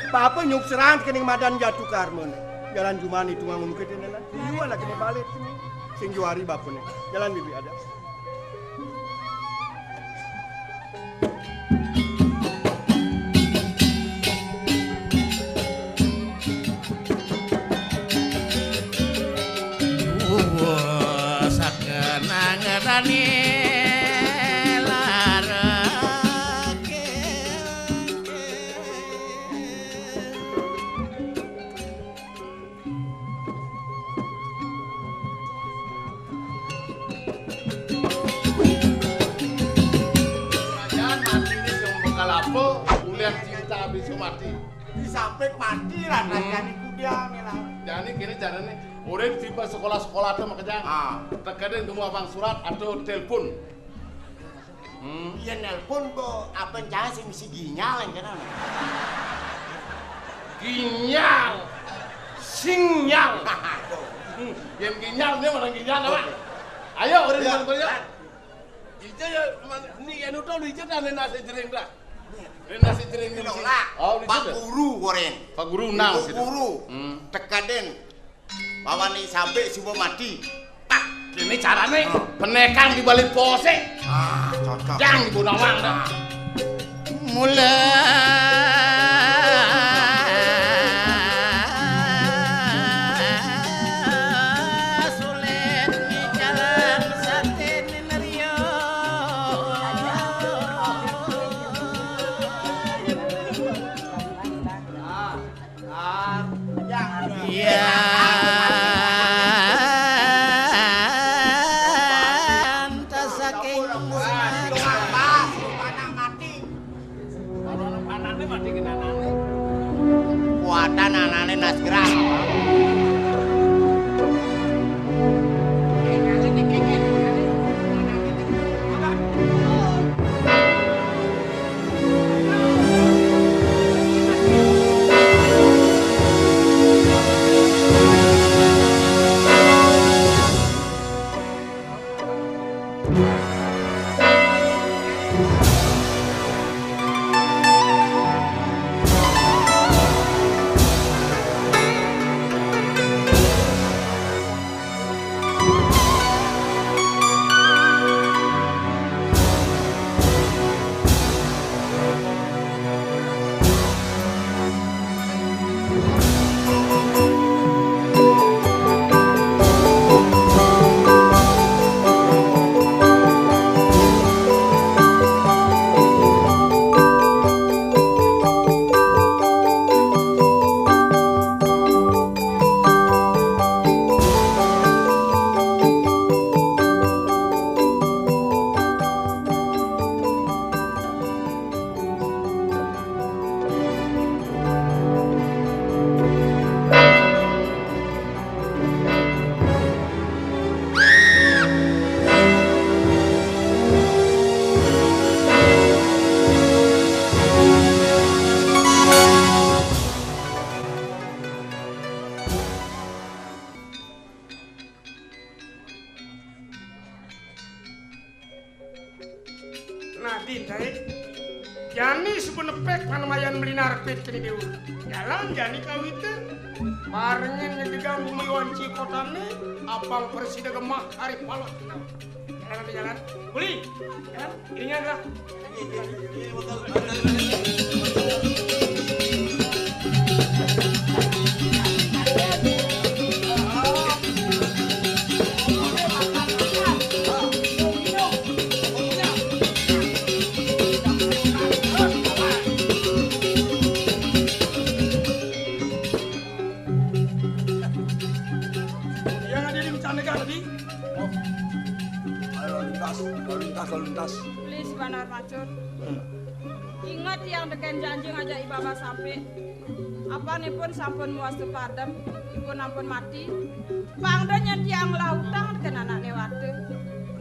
Bapa nyukserang cening madan jatu karma. Jalan jumani tungang ungkit ini lah. Iya lah kena balik cening. Sing juari bapane. Jalan bibi ada. Sakenang dani larake. Kerajaan mati ini sing bakal apa? Ulian cinta bisa mati. Di samping mati lah, hmm. Kerajaan iku dia, Mila. Jani kéné carané, urip tiba sekolah-sekolah tuh makanya. Ah. Tekenin kamu abang surat atau telepon. Hmm. Iya nelpon, Bo. Apa cang sing misi ginyal yang kena? Ginyal. Sinyal. Aduh. Hmm. Yang ginyal dia orang ginyal apa? Oke. Ayo, udah ya. Dibantu ya. Ija ya, ini ya nutol ija dan nasi jering dah. Ini nasi jering ini. Lah, oh, Pak Guru goreng. Pak Guru nang situ. Guru. Hmm. Tekaden. Bawani sampai subuh mati. Tak, ini carane penekang di balik posek. Ah, cocok. Jang di Gunawang dah. Mula sulit ni jalan satin rio. Yan ta saking kuatan anane nasgrah. Nah, Din, kae. Jani suba nepek panemayan melinar pit kene dewe. Jalan jani kawitin. Barengin ngedegang bumi wanci kotane, abang presida gemah ari palot kenal. Jalan, jalan. Uli, jalan. Irinya adalah. Yang ada di Canega tadi. Oh. Lalu lintas, lalu lintas, lalu lintas. Please, Banar Macun. Hmm. Inget tiang teken janji ngajak Ibaba sampe. Apanipun sampun muas tepadem, ipun ampun mati. Pang da nyen tiang ngelah utang teken anak Newata.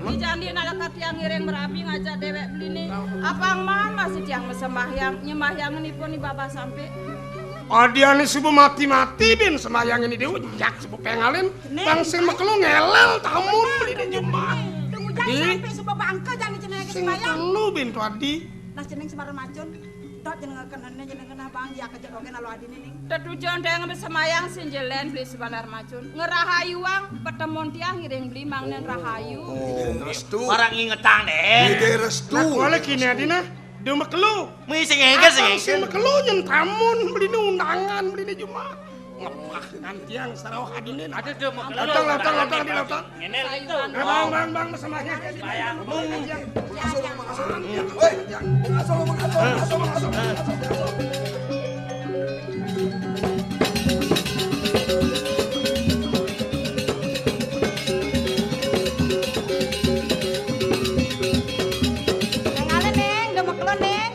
Di jandi nalika tiang ngiring merabi ngajak dewek beline. Apang maan masih tiang masembahyang, nyembahyangenipun Ibaba sampe. Adiane suba mati-mati bin sembahyang ini dewe njak suba pengalin. Ning, bang sing makelo ngelel tamun beline jumah. Tunggu jam sampai suba bangka jani cenah sing sembahyang. Kelu bin tu adi. Nah, cening sembarang macun. Dot jenengaken hene jenengaken abang ya kejek ogen alo adine ning. Tetujon deng besemayang sinjelen beli sebanar macun. Ngerahayuang petemon tiang ngiring beli mangnen rahayu. Oh, restu. Barang ingetang deh. Ide restu. Nah, kuala kini adina, dia mekelu. Mui sing engke, sing engke. Sing mekelu nyen tamun beline undangan beline jumah. Ngemah nantiang sarauh adine. Ada dia mekelu. Lotang, lotang, lotang, di lotang. Ngene lho. Bang, bang, bang, besembahyang. Sembahyang. Woi, mengasuh, mengasuh, mengasuh, mengasuh, mengasuh. Nang ale, Neng, udah mau keluar, Neng.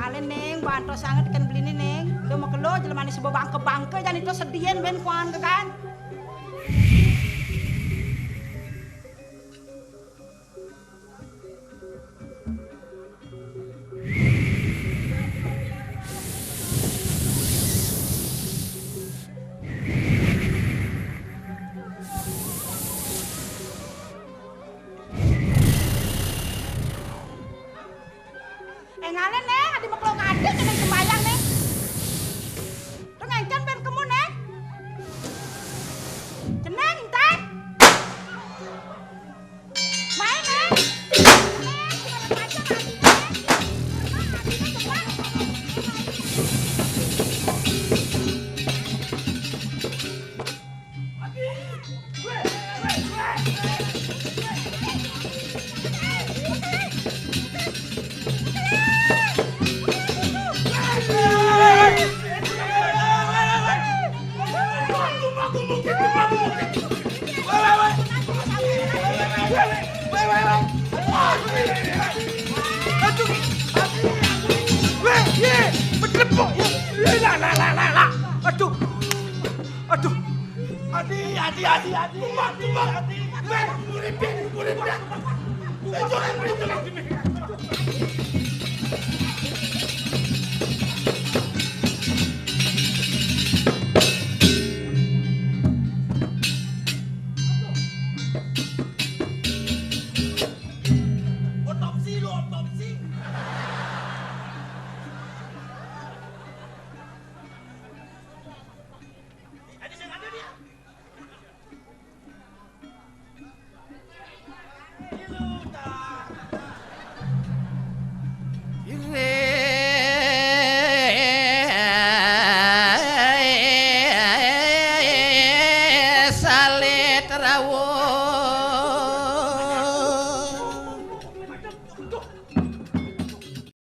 Engale, Ning, bantos sanget kan beline, Ning. Lo mekelo jelemane sebo bangke-bangke, jan ito sedien ben kuan ke kan. Engale, Ning, adi mekelo kade kene sembayang, Ning. Tuh ngenten ben kemu, Ning. Ceneng, entai. Main, Ning. Ning, gimana macam hatinya, Ning? Lemah hatinya, lemah. Aduh. Weh, ye, bedebok, ye. Ye, la, la, la, la, la. Aduh. Aduh. Adi, adi, adi, adi. Tumbang, tumbang, adi. Weh, uripin, uripin. Aduh, aduh, aduh. Otopsi lu, otopsi. Ada yang ada dia. Ire salit rawuh.